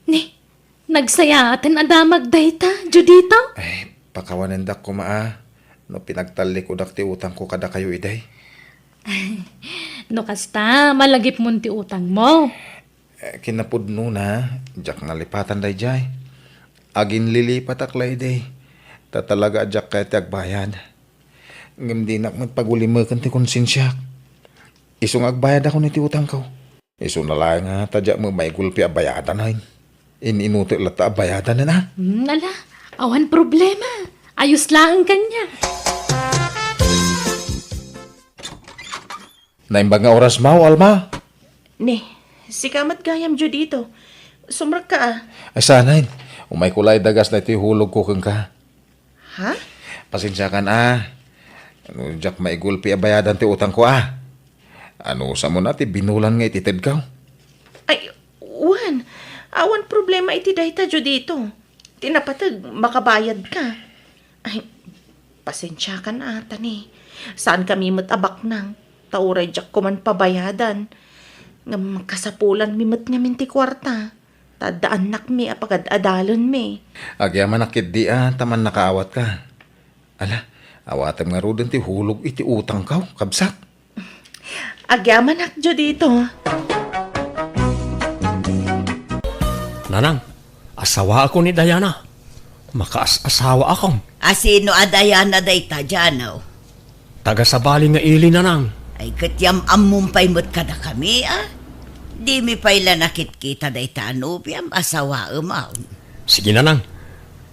Ni, nagsayaaten a damag dayta, Judito? Ay, pakawanendak koma a, no pinagtallikudak ti utangko kadakayo idi. No kasta, malagipmon ti utangmo. Eh, kinapudnona, diak nalipatan daydiay. Aginlilipatak la idi. Ta talaga a diak kayat ti agbayad. Ngem dinak met pagulimeken ti konsensiak. Isu nga agbayadakon iti utangko. Isuna laeng a ta diak met maigulpi a bayadanen. In-inutek latta a bayadanen a. Hmm, ala, awan problema. Ayos laeng kaniak. Naimbag nga orasmo, Alma? Ni, sika met gayam, Judito. Sumrekka a. Ay, sanayen. Umayko la idagas daytoy hulogko kenka. Ha? Pasensiakan a. Ano, diak maigulpi a bayadan ti utangko a. Anusam a ti binulan nga ititedko? Ay, wen. Awan problema iti dayta, Judito. Ti napateg, makabayadka. Ay, pasensiakan a, ta ni, saankami met a baknang, ta uray diak koman pabayadan. Ngem kasapulanmi met ngamin ti kuarta, ta adda annakmi a pagad-adalenmi. Agyamanak ketdi a, ta mannakaawatka. Ala, awatem ngaruden ti hulog iti utangko, kabsat. Agyamanak, Judito. Nanang, asawaakon ni Diana. Makaas-asawaakon. A sino a Diana dayta, Jano? Taga-sabali nga ili, Nanang. Ay, ket yam-ammom pay met kadakami, a? Dimi pay la nakitkita dayta a nobiam, asawaem, a? Sige, Nanang.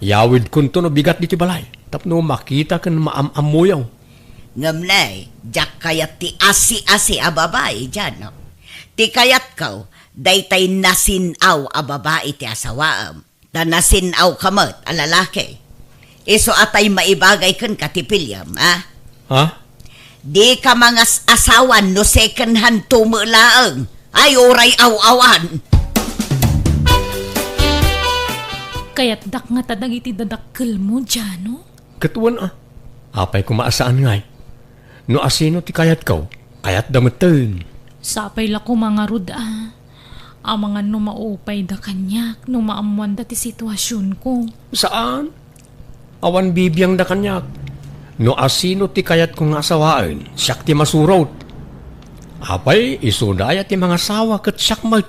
Yawidkonto no bigat ditoy balay, tapno makita ken maam-ammoyo. Ngem ne, diak kayat ti asi-asi a babai, Jano. Ti kayatko, daytay nasin-aw a babai ti asawaem, ta nasin-awka met a lalaki. Isu a tay maibagay kenka ti pilem, a? Ha? Dika mangas-asawan no second hand to met laeng. Ay, uray aw-awan. Kayatdak ngata dagiti dadakkelmo, Jano? Ket wen a. Apay koma a saan ngay? No asino ti kayatko, kayatda metten. Sapay la koma ngarud a. Amangan no maupayda kaniak no maammoanda ti situasionko. Saan? Awan bibiangda kaniak. No asino ti kayatko nga asawaen, siak ti masurot. Apay, isuda aya ti mangasawa ket siak met.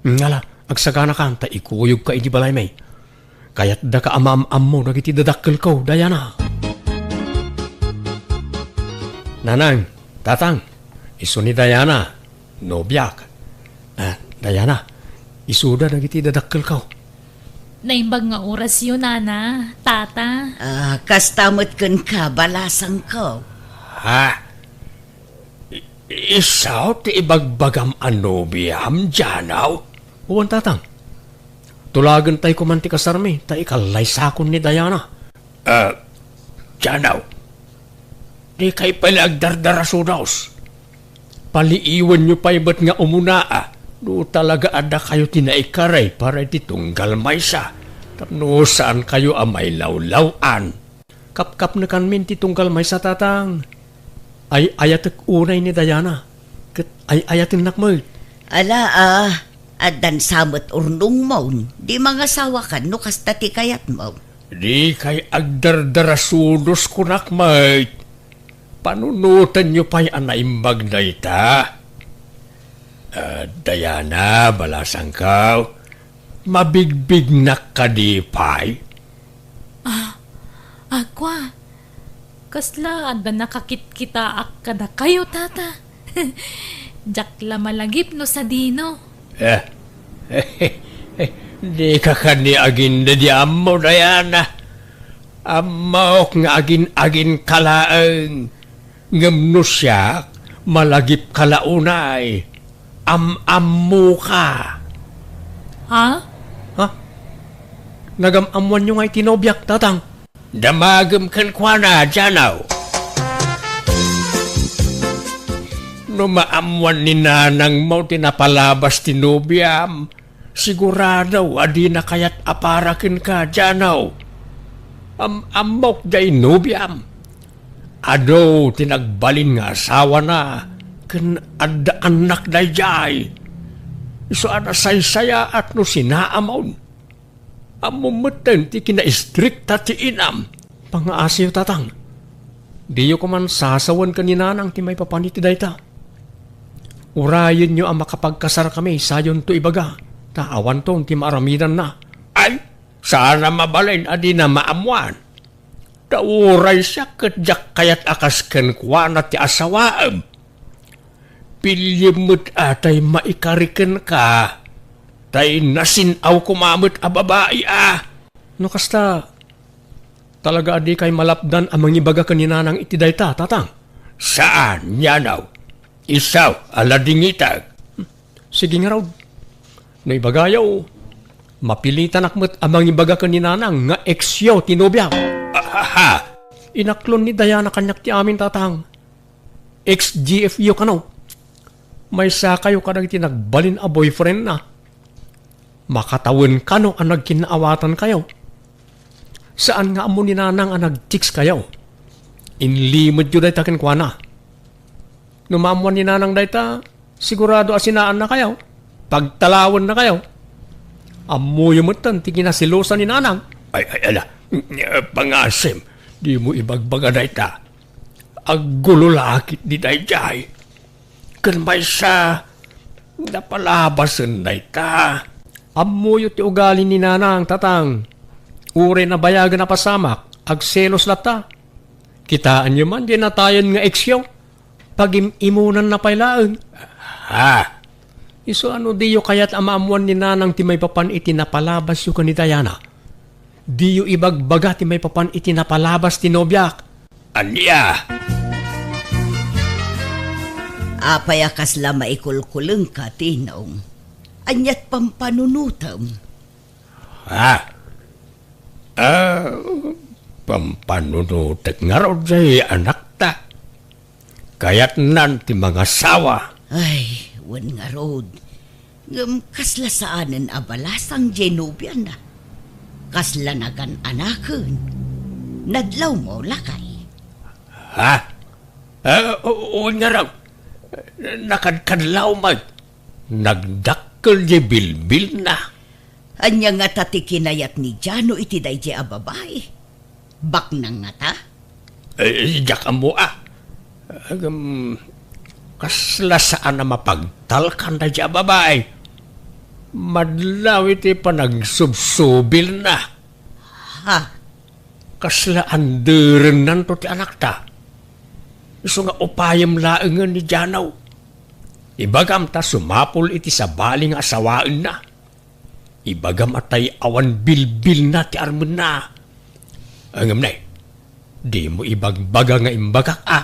Ngala, agsaganakan ta ikuyogka iti balaymi. Kayatdaka a maam-ammo dagiti dadakkelko, Diana. Nanang, tatang, isu ni Diana, nobiak. Ah, Diana, isuda dagiti dadakkelko. Naimbag nga orasyo, nana, tata. Ah, kasta met kenka, balasangko. Ha? I-, isu ti ibagbagam a nobiam, Janaw? Wen, tatang. Tulagentay koman ti kasarmi, ta ikallaysakon ni Diana. Ah, Janaw, dikay pay la agdardarasudos. Paliiwenyo pay met nga umuna a, no talaga a dakayo ti naikari para iti tunggal maysa, tapno saankayo a mailawlaw-an. Kapkapnekanmin ti tunggal maysa, tatang. Ay-ayatek unay ni Diana, ket ay-ayatennak met. Ala, a, addan sa met urnongmon, di mangasawakan no kasta ti kayatmo. Dikay agdardarasudos, kunak met. Panunotenyo pay a naimbag dayta. Ah, Diana, balasangko, mabigbignak kadi pay? Ah, agwa, kasla adda nakakitkitaak kadakayo, tata? Diak la malagip no sadino. Eh, dika kani agin-, di ammo, Diana. Ammok nga agin-aginka laeng. Ngem no siak, malagipka la unay. Am-ammoka. Ha? Ha? Nagam-ammoanyo ngay ti nobiak, tatang? Damagem kenkuana, Janaw. No maammoan ni nanangmo ti napalabas ti nobiam, sigurado a dina kayat a para kenka, Janaw. Am-ammok jay nobiam. Adu ti nagbalin nga asawana ken adda annak daydiay. Isu a nasaysayaat no sinaamon. Ammom metten ti kinaistrikta ti inam. Pangngaasiyo, tatang. Diyo koman sasawen ken ni nanang ti maipapan iti dayta. Urayenyo a makapagkasarkami, sayonto ibaga, ta awanton ti maaramidanna. Ay, saan a mabalin a dina maammoan. Ta uray siak ket diak kayat a kas kenkuana ti asawaem. Piliem met a tay maikari kenka, tay nasin-aw koma met a babai a. No kasta, talaga a dikay malapdan a mangibaga ken ni nanang iti dayta, tatang? Saan, Janaw. Isu a ladingitek. Sige ngarud. No ibagayo, mapilitanak met a mangibaga ken ni nanang nga eksyo ti nobiam. Ahaha! Inaklon ni Diana kaniak ti amin, tatang. Ex-G F yo kano. Maysakayo kadagiti nagbalin a boyfriendna. Makatawen kano a nagkinnaawatankayo. Saan nga ammo ni nanang a nag-text kayo. Inlimedyo dayta kenkuana. No maammoan ni nanang dayta, sigurado a sinaannakayo. Pagtalawennakayo. Ammoyo metten ti kinaselosan ni nanang. Ay, ay, ala. Pangasim, dimo ibagbaga dayta. Aggulo la ketdi daydiay. Ken maysa, napalabasen dayta. Ammoyo ti ugali ni nanang, tatang. Uray nabayagen a pasamak, agselos latta. Kitaenyo man diay natayen nga eksyo. Pagim-imonanna pay laeng. Ha? Isu a no diyo kayat a maammoan ni nanang ti maipapan iti napalabasyo ken ni Diana, diyo ibagbaga ti maipapan iti napalabas ti nobiak. Ania? Apay a kasla maikulkulengka, Tinong? Aniat pampanunotem? Ha? Ah, Pampanunotek ngarud jay anakta. Kayatnan ti mangasawa. Ay, wen ngarud. Ngem kasla saanen a balasang jay nobiana. Kasla nagan-anaken. Nadlawmo, lakay. Ha? Ah, u-, wen ngarud. Nakadkadlaw met. Nagdakkel jay bilbilna. Ania ngata ti kinayat ni Jano iti dayjay a babai? Baknang ngata? Eh, diak ammo a. Agam, kasla saan a mapagtalkan dayjay a babai. Madlaw iti panagsubsubilna. Ha? Kasla anderennanto ti anakta. Isu nga upayem laengen ni Jano. Ibagam ta sumapul iti sabali nga asawaenna. Ibagam a tay awan bilbilna ti armenna. Ngem ne, dimo ibagbaga nga imbagak a.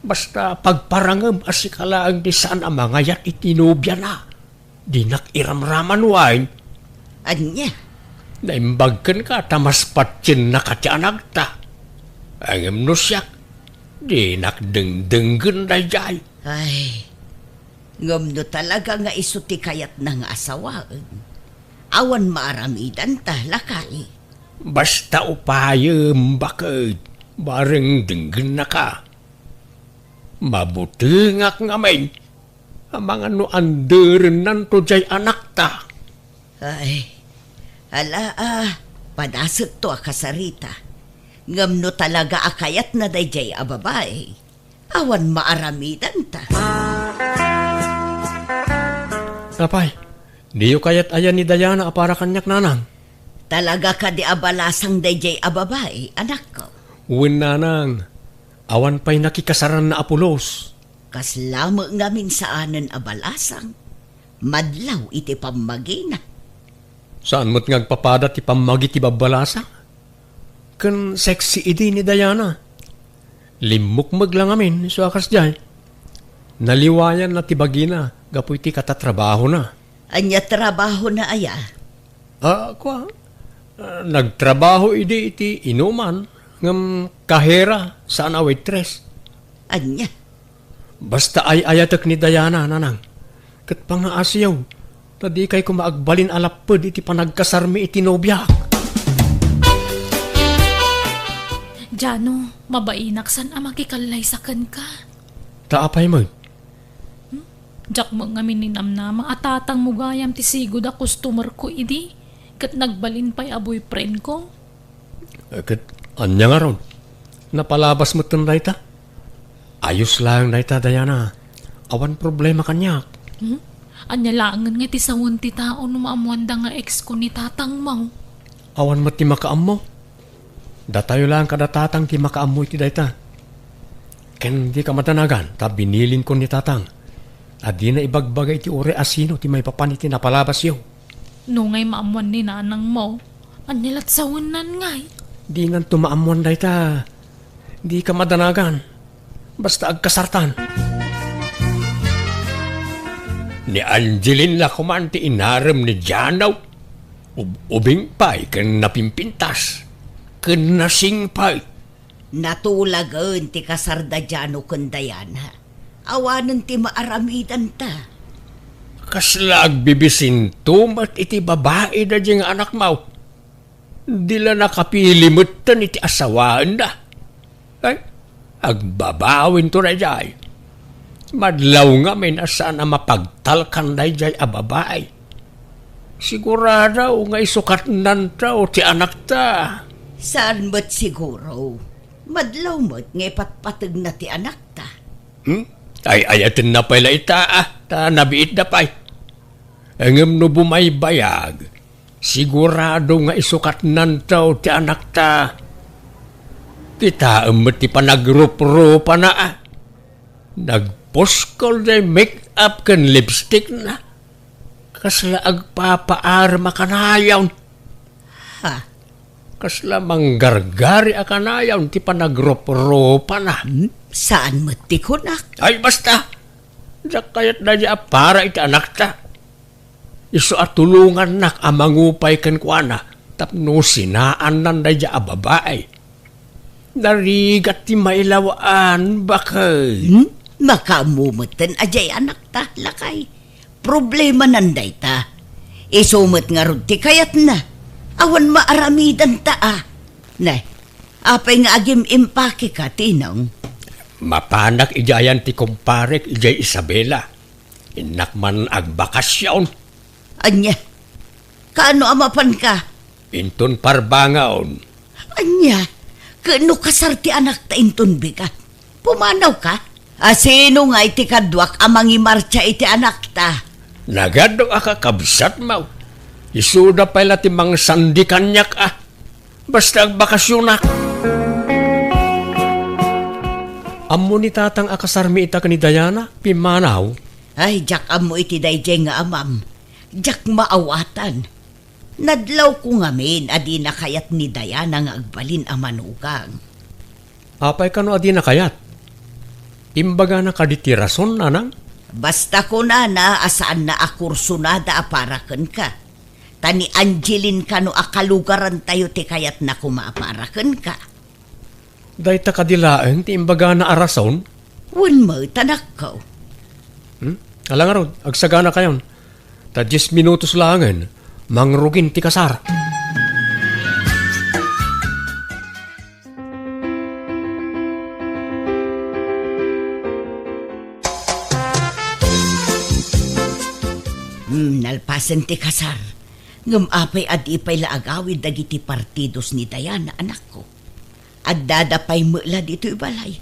Basta pagparangem a sika laeng ti saan a mangayat iti nobiana. Dinak iramraman wen. Ania? Naimbag kenka ta mas patiennaka ti anakta. Ngem no siak, dinak dengdenggen dayjay. Ay, ngem no talaga nga isu ti kayatna nga asawaen, awan maaramidanta, lakay. Basta upayem, baket, bareng denggennaka. Mabutengak ngamin, amangan no anderennanto jay anakta. Ay, ala a, padasekto a kasarita. Ngem no talaga a kayatna dayjay a babai, awan maaramidanta. Apay, diyo kayat aya ni Diana a para kaniak, nanang? Talaga kadi a balasang dayjay a babai, anakko? Wen, nanang, awan pay nakikasaranna a pulos. Kasla met ngamin saanen a balasang. Madlaw iti pammagina. Saan met nga agpapada ti pammagi ti babbalasang? Ken sexy idi ni Diana. Limmukmeg la ngamin isu a kasdiay. Naliwayanna ti bagina gapu iti katatrabahona. Ania trabahona aya? Ah, kua, ah, nagtrabaho idi iti inuman, ngem kahera, saan a waitress. Ania? Basta ay-ayatek ni Diana, nanang. Ket pangaasiyo, ta dikay koma agbalin a lapped iti panagkasarmi iti nobiak. Jano, mabainak saan a makikallaysa kenka. Ta apay met? Hmm? Diak met ngamin ninamnama a tatangmo gayam ti sigud a customer ko idi, ket nagbalin pay a boyfriend ko. Eh, ket ania ngarud? Napalabas metten dayta? Ayos laeng dayta, Diana. Awan problema kaniak. Hmm? Ania laengen nga ti sawen ti tao no maammoanda nga ex ko ni tatangmo? Awan met ti makaammo. Datayo laeng kada tatang ti makaammo iti dayta. Ken dika madanagan ta binilinkon ni tatang a dina ibagbaga iti uray a sino ti maipapan iti napalabasyo. No ngay maammoan ni nanangmo, ania lat sawennan ngay? Dinanto maammoan dayta. Dika madanagan. Basta agkasartan. Ni Angeline la koman ti inarem ni Jano. Ub-, ubing pay ken napimpintas. Ken nasing pay. Natulagen ti kasar da Jano ken Diana. Awanen ti maaramidanta. Kasla agbibisinto met iti babai daydiay nga anakmo. Di la nakapili metten iti asawaenna. Ay, agbabawinto daydiay. Madlaw ngamin a saan a mapagtalkan daydiay a babai. Sigurado nga isukatnanto ti anakta. Saan met siguro? Madlaw met nga ipatpategna ti anakta. Hmm? Ay-ayatenna pay la ita, ah, ta nabiitda pay. Ngem no bumaybayag, sigurado nga isukatnanto ti anakta. Kitaem met ti panagruprupana, ah. Nagpuskol jay make-up ken lipstickna. Kasla agpapaarem a kanayon. Ha? Kasla manggargari a kanayon ti panagruprupana. Hmm? Saan met ti kunak? Ay, basta! Diak kayat daydiay a para iti anakta. Isu a tulongannak a mangupay kenkuana tapno sinaannan daydiay a babai. Narigat ti mailawan, bakay. Hmm? Makaammo metten a diay anakta, lakay. Problemanan dayta. Isu met ngarud ti kayatna. Awan maaramidanta a. Ne, apay nga agim-impakeka, Tinong? Mapanak idiay ayan ti kumparek idiay Isabela. Innak man agbakasyon. Ania? Kaano a mapanka? Inton parbangaon. Ania? Ket no kasar ti anakta inton bigat, pumanawka? A sino ngay ti kaduak a mangimartsa iti anakta? Nagadu a kakabsatmo. Isuda pay la ti mangsandi kaniak a. Basta agbakasyonak. Ammo ni tatang a kasarmi ita ken ni Diana, pimmanaw. Ay, diak ammo iti daydiay nga amam. Diak maawatan. Nadlawko ngamin a dina kayat ni Diana nga agbalin a manugang. Apay kano a dina kayat? Imbagana kadi ti rason, nanang? Basta kunana a saanna a kursonada a para kenka. Ta ni Angeline kano a kalugarantayo ti kayatna koma a para kenka. Dayta kadi laeng ti imbagana a rason? Wen met, anakko. Hmm? Ala ngarud, agsaganakayon. Ta dies minutos laengen, mangrugin ti kasar. Hmm, nalpasen ti kasar. Ngem apay a di pay la agawid dagiti partidos ni Diana, anakko? Addada pay met la ditoy balay.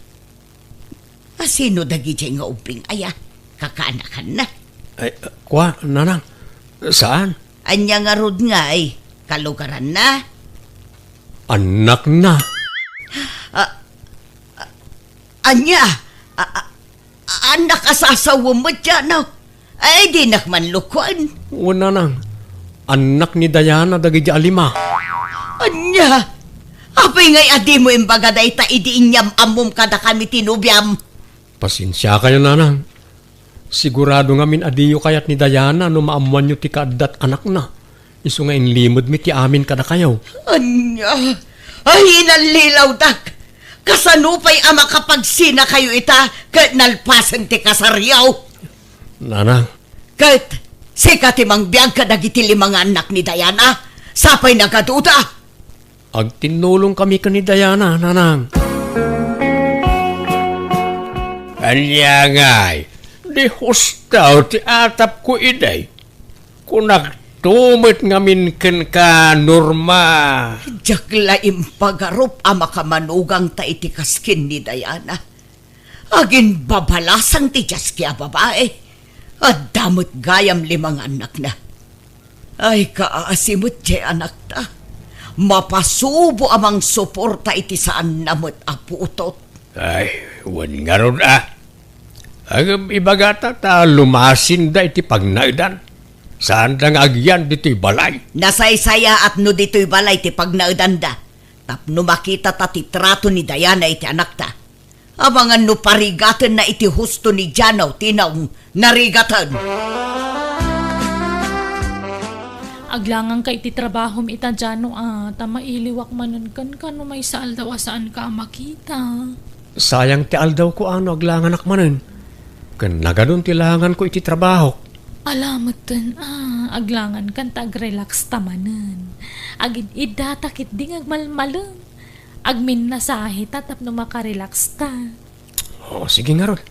A sino dagidiay nga ubbing aya? Kakaanakanna? Ay, kua, nanang. Saan? Ania ngarud ngay? Kalugaranna? Annakna. A, a, ania? A, a, annak a sasawem met, Jano? Ay, dinak man lukon. Wen, nanang. Annak ni Diana dagidi a lima. Ania? Apay ngay a dimo imbaga dayta idi inyam-ammom kadakami ti nobiam? Pasensiakayo, nanang. Sigurado ngamin a diyo kayat ni Diana no maammoanyo ti kaaddat anakna. Isu nga inlimedmi ti amin kadakayo. Ania? Ay, inallilawdak! Kasano pay a makapagsinakayo ita ket nalpasen ti kasaryo? Nanang. Ket sika ti mangbiag kadagiti lima nga annak ni Diana? Sapay nagaduda? Agtinnulongkami ken ni Diana, nanang. Ania ngay, di husto ti atapko idi? Kunakto met ngamin kenka, Norma. Diak la impagarup a makamanugangta iti kaskin ni Diana. Aginbabalasang ti diaski a babai. Adda met gayam lima nga annakna. Ay, kaasi met diay anakta. Mapasubo a mangsuporta iti saanna met a putot. Ay, wen ngarud a. Ngem ibagata ta lumasinda iti pagnaedan. Saanda nga agyan ditoy balay. Nasaysayaat no ditoy balay ti pagnaedanda. Tapno makitata ti trato ni Diana iti anakta. Amangan no parigatenna iti husto ni Jano ti naung-, narigaten. Aglanganka iti trabahom ita, Jano, a, ta mailiwak manen kenka no maysa aldaw a saanka a makita. Sayang ti aldawko a no aglanganak manen. Ken nagadun ti langanko iti trabahok. Ala metten a, aglangankan ta agrelaxta manen. Agid-iddata ketdi nga agmalmalem. Agminnasahe ta tapno makarelax ta. O, sige ngarud.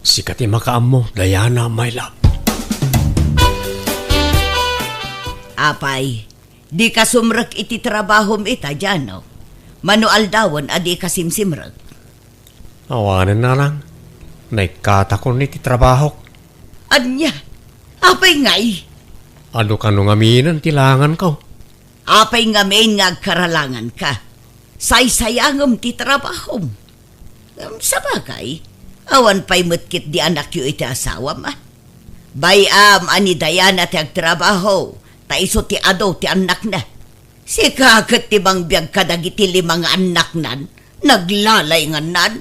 Sika ti makaammo, Diana, my love. Apay, dika sumrek iti trabahom ita, Jano? Mano aldawen a dika simsimrek? Awanen, nanang. Naikkatakon iti trabahok. Ania? Apay ngay? Adu kano ngaminen ti langanko. Apay ngamin nga agkaralanganka? Saysayangem ti trabahom. Ngem sabagay, awan pay met ketdi anakyo iti asawam, a? Bay-am a ni Diana ti agtrabaho, ta isu ti adu ti annakna. Sika ket ti mangbiag kadagiti lima nga annaknan, naglalaingannan.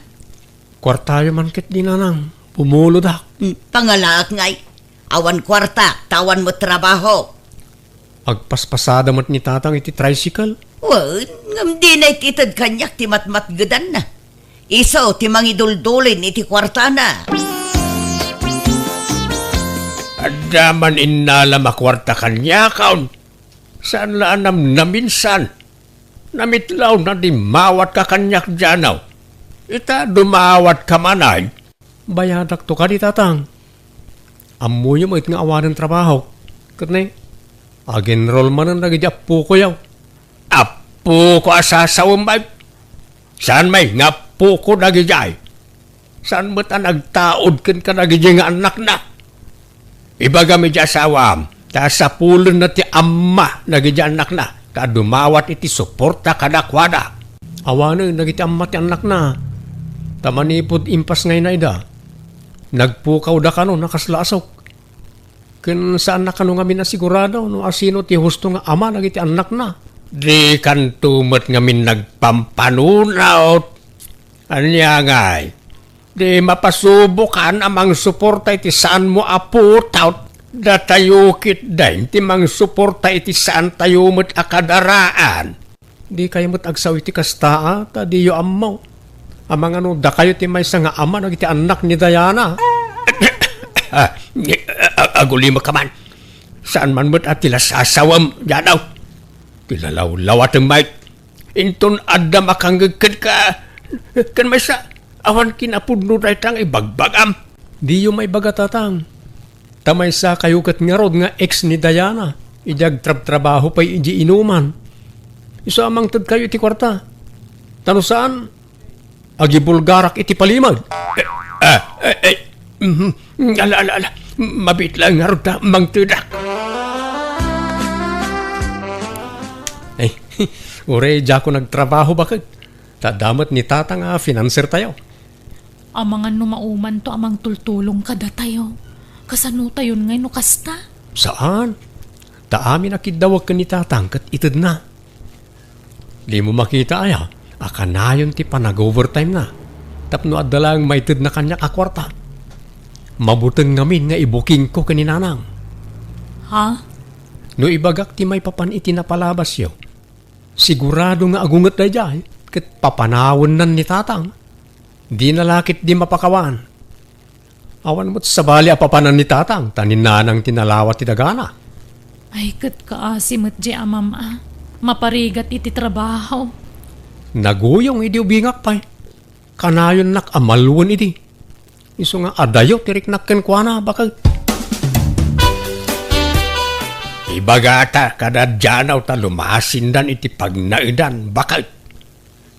Kuartayo man ketdi, nanang, pumulodak. Hmm, pangalaak ngay. Awan kuarta, ta awan met trabaho. Agpaspasada met ni tatang iti tricycle. Wen, Ngem dina iti ited kaniak ti matmatgedanna. Isu ti mangiduldulin iti kuartana. Adda man innalam a kuarta kaniakon. Saan la a namnaminsan. Namitlawna ti mawatka kaniak, Janaw. Ita, dumawatka man ay. Bayadakto kadi, Tatang. Ammoyo met nga awanen trabahok. Ket ne, ag-enroll manen dagiti appokoyo. Appoko a sasawem, bay. Saan may nga appoko dagidiay. Saan met a nagtaud ken kadagidi nga annakna. Ibagam iti asawam, ta sapulenna ti amma dagidi annakna, ta dumawat iti suporta kadakuada. Awanen dagiti amma ti annakna, ta manipud impasngayna ida, nagpukawda kano a kasla asok. Ken saanna kano ngamin a sigurado no asino ti husto nga ama dagiti annakna. Dikanto met ngamin nagpampanunot. Ania ngay, di mapasubokan a mangsuporta iti saanmo a putaw. Datayo ketdin ti mangsuporta iti saantayo met a kadaraan. Dikayo met agsao iti kasta, a, ta diyo ammo. Amangan no dakayo ti maysa nga ama dagiti annak ni Diana. Ah, a-, agulima ka man. Saan man met a ti la sasawem, Janaw. Ti lalawlawatem, Mike. Inton adda makangngeg kenka, ken maysa, awan kinapudno dayta nga ibagbagam. Diyo maibaga, Tatang. Ta maysa kayo ket ngarud nga ex ni Diana, idi agtrabtrabaho pay idi inuman. Isu a mangted kayo iti kuarta. Ta no saan, agibulgarak iti palimed. Eh, eh, eh, mhm. Ala, ala, ala. Mabiit laeng ngarud ta mangtedak. Eh, uray diako nagtrabaho, baket. Ta adda met ni Tatang a financer tayo. Amangan no maumanto a mangtultulong kadatayo. Kasanotayon ngay no kasta? Saan. Ta amin a kiddawek ken ni Tatang ket itedna. Dimo makita aya a kanayon ti panag-overtime na tapno adda laeng maitedna kaniak a kuarta? Mabuteng ngamin nga ibukingko ken ni Nanang. Ha? No ibagak ti maipapan iti napalabasyo, sigurado nga agunget daydiay ket papanawennan ni Tatang. Dina la ketdi mapakawan. Awan met sabali a papanan ni Tatang, ta ni Nanang ti nalawa ti dagana. Ay, ket kaasi met di amam a maparigat iti trabaho. Naguyong idi ubingak pay. Kanayonnak a maluen idi. Isu nga adayo ti riknak kenkuana, baket. Ibagata kada Janaw ta lumasindan iti pagnaedan, baket.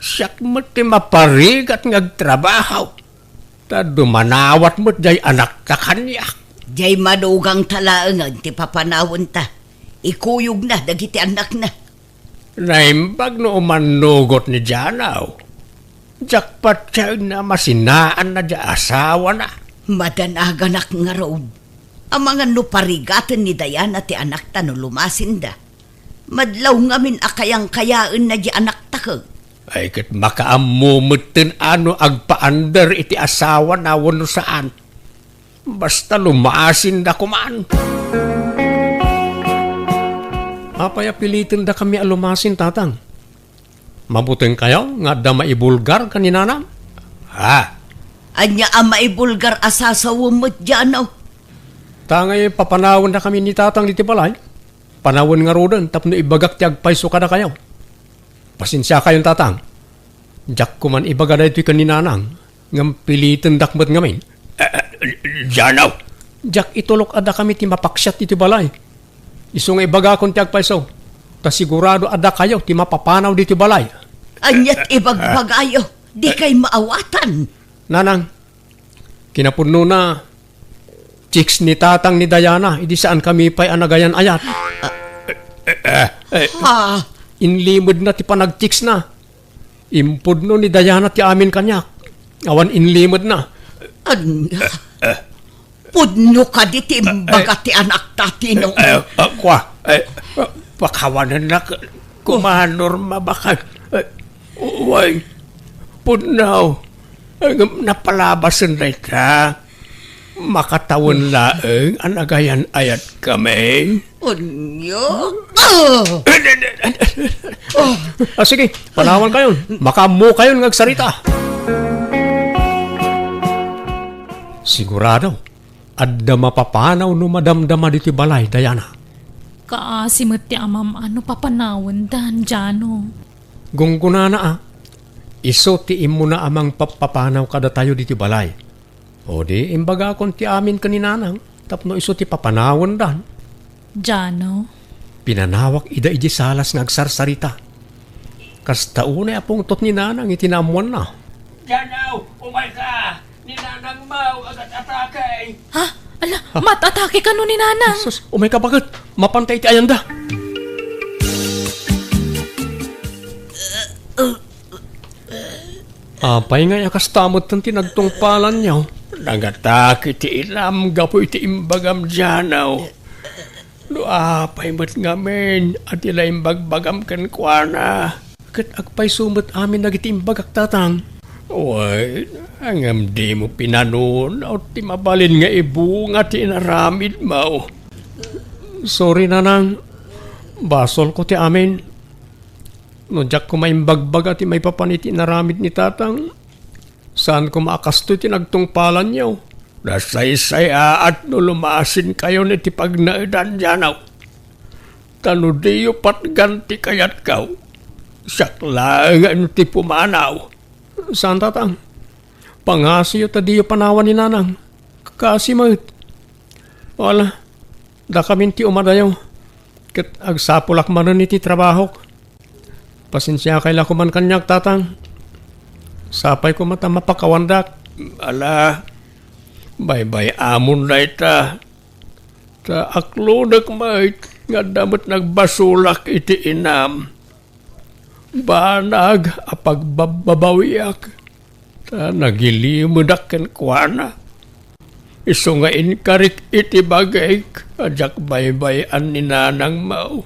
Siak met ti maparigat nga agtrabaho, ta dumanawat met jay anakta kaniak. Jay madugangta laengen ti papanawenta. Ikuyogna dagiti annakna. Naimbag no umannugot ni Janaw. Diak patienna a masinaanna jay asawana. Madanaganak ngarud. Amangan no parigaten ni Diana ti anakta no lumasinda. Madlaw ngamin a kayangkayaenna di anakta ket. Ay, ket makaammo metten a no agpaandar iti asawana wenno saan. Basta lumasinda koman. Apay a pilitendakami a lumasin, Tatang? Mabuteng kayo nga adda maibulgar ken ni Nanang? Ha? Ania a maibulgar a sasawem met, Janaw? Ta ngay papanawendakami ni Tatang ditoy balay. Panawen ngaruden tapno ibagak ti agpayso kadakayo. Pasensiakayon, Tatang. Diak koman ibaga daytoy ken ni Nanang, ngem pilitendak met ngamin. Eh, eh, Janaw! Diak itulok a dakami ti mapaksiat iti balay. Isu nga ibagakon ti agpayso, ta sigurado a dakayo ti mapapanaw ditoy balay. Aniat ibagbagayo? Dikay maawatan. Nanang, kinapudnona, chicks ni Tatang ni Diana, idi saankami pay a nagayan-ayat. Eh, eh, eh. Ha? Inlimedna ti panagchicksna. Impudno ni Diana ti amin kaniak. Awan inlimedna. Ania? Pudno kadi ti imbaga ti anakta, Tino? Eh, eh, kua, eh, pakawanennak, koma, Norma, baket. Eh, way, pudno. Eh, ngem napalabasen dayta. Makatawen laeng a nagayan-ayatkami. Ania? Ah! Ah, sige, panawankayon. Makaammokayon nga agsarita. Sigurado, adda mapapanaw no madamdama ditoy balay, Diana. Kaasi met ti amam-an no papanawendan, Jano. Gunggonana a, isu ti immuna a mangpappapanaw kadatayo ditoy balay. O di, imbagakon ti amin ken ni Nanang tapno isu ti papanawendan. Jano? Pinanawak ida idiay salas nga agsarsarita. Kasta unay a pungtot ni Nanang iti naammoanna. Jano, umayka! Ni Nanang Mau agat-atake! Ha? Ala, mat-atake kano ni Nanang? Sus, umayka baket! Mapanta iti ayanda! Apay ngay a kasta metten ti nagtungpalanyo? Nangatake ti inam gapu iti imbagam, Jano. No apay met ngamin a ti naimbagbagam kenkuana, ket agpayso met amin dagiti imbagak, Tatang. Wen, ngem dimo pinanunot ti mabalin nga ibunga ti inaramidmo. Sorry, Nanang. Basolko ti amin. No diak koma imbagbaga ti maipapan iti inaramid ni Tatang, saan koma a kastoy ti nagtungpalanyo. Nasaysayaat no lumasinkayon iti pagnaedan, Jano. Ta no diyo patgan ti kayatko, siak laengen ti pumanaw. Saan, Tatang. Pangasiyo ta diyo panawan ni Nanang. Kaasi met. Wala, dakamin ti umadayo. Ket agsapulak manen iti trabahok. Pasensiakay la koman kaniak, Tatang. Sapay koma ta mapakawandak. Ala, baybay-amon dayta. Ta aklodek met nga adda met nagbasolak iti inam. Banag a pagbabbabawiak, ta nagilimedak kenkuana. Isu nga inkarik iti bagik a diak baybay-an ni Nanang Mau.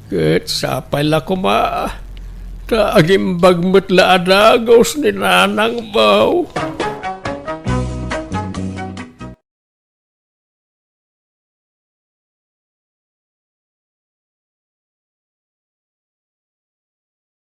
Ket sapay la koma, ta agimbag met la a dagus ni Nanang Mau.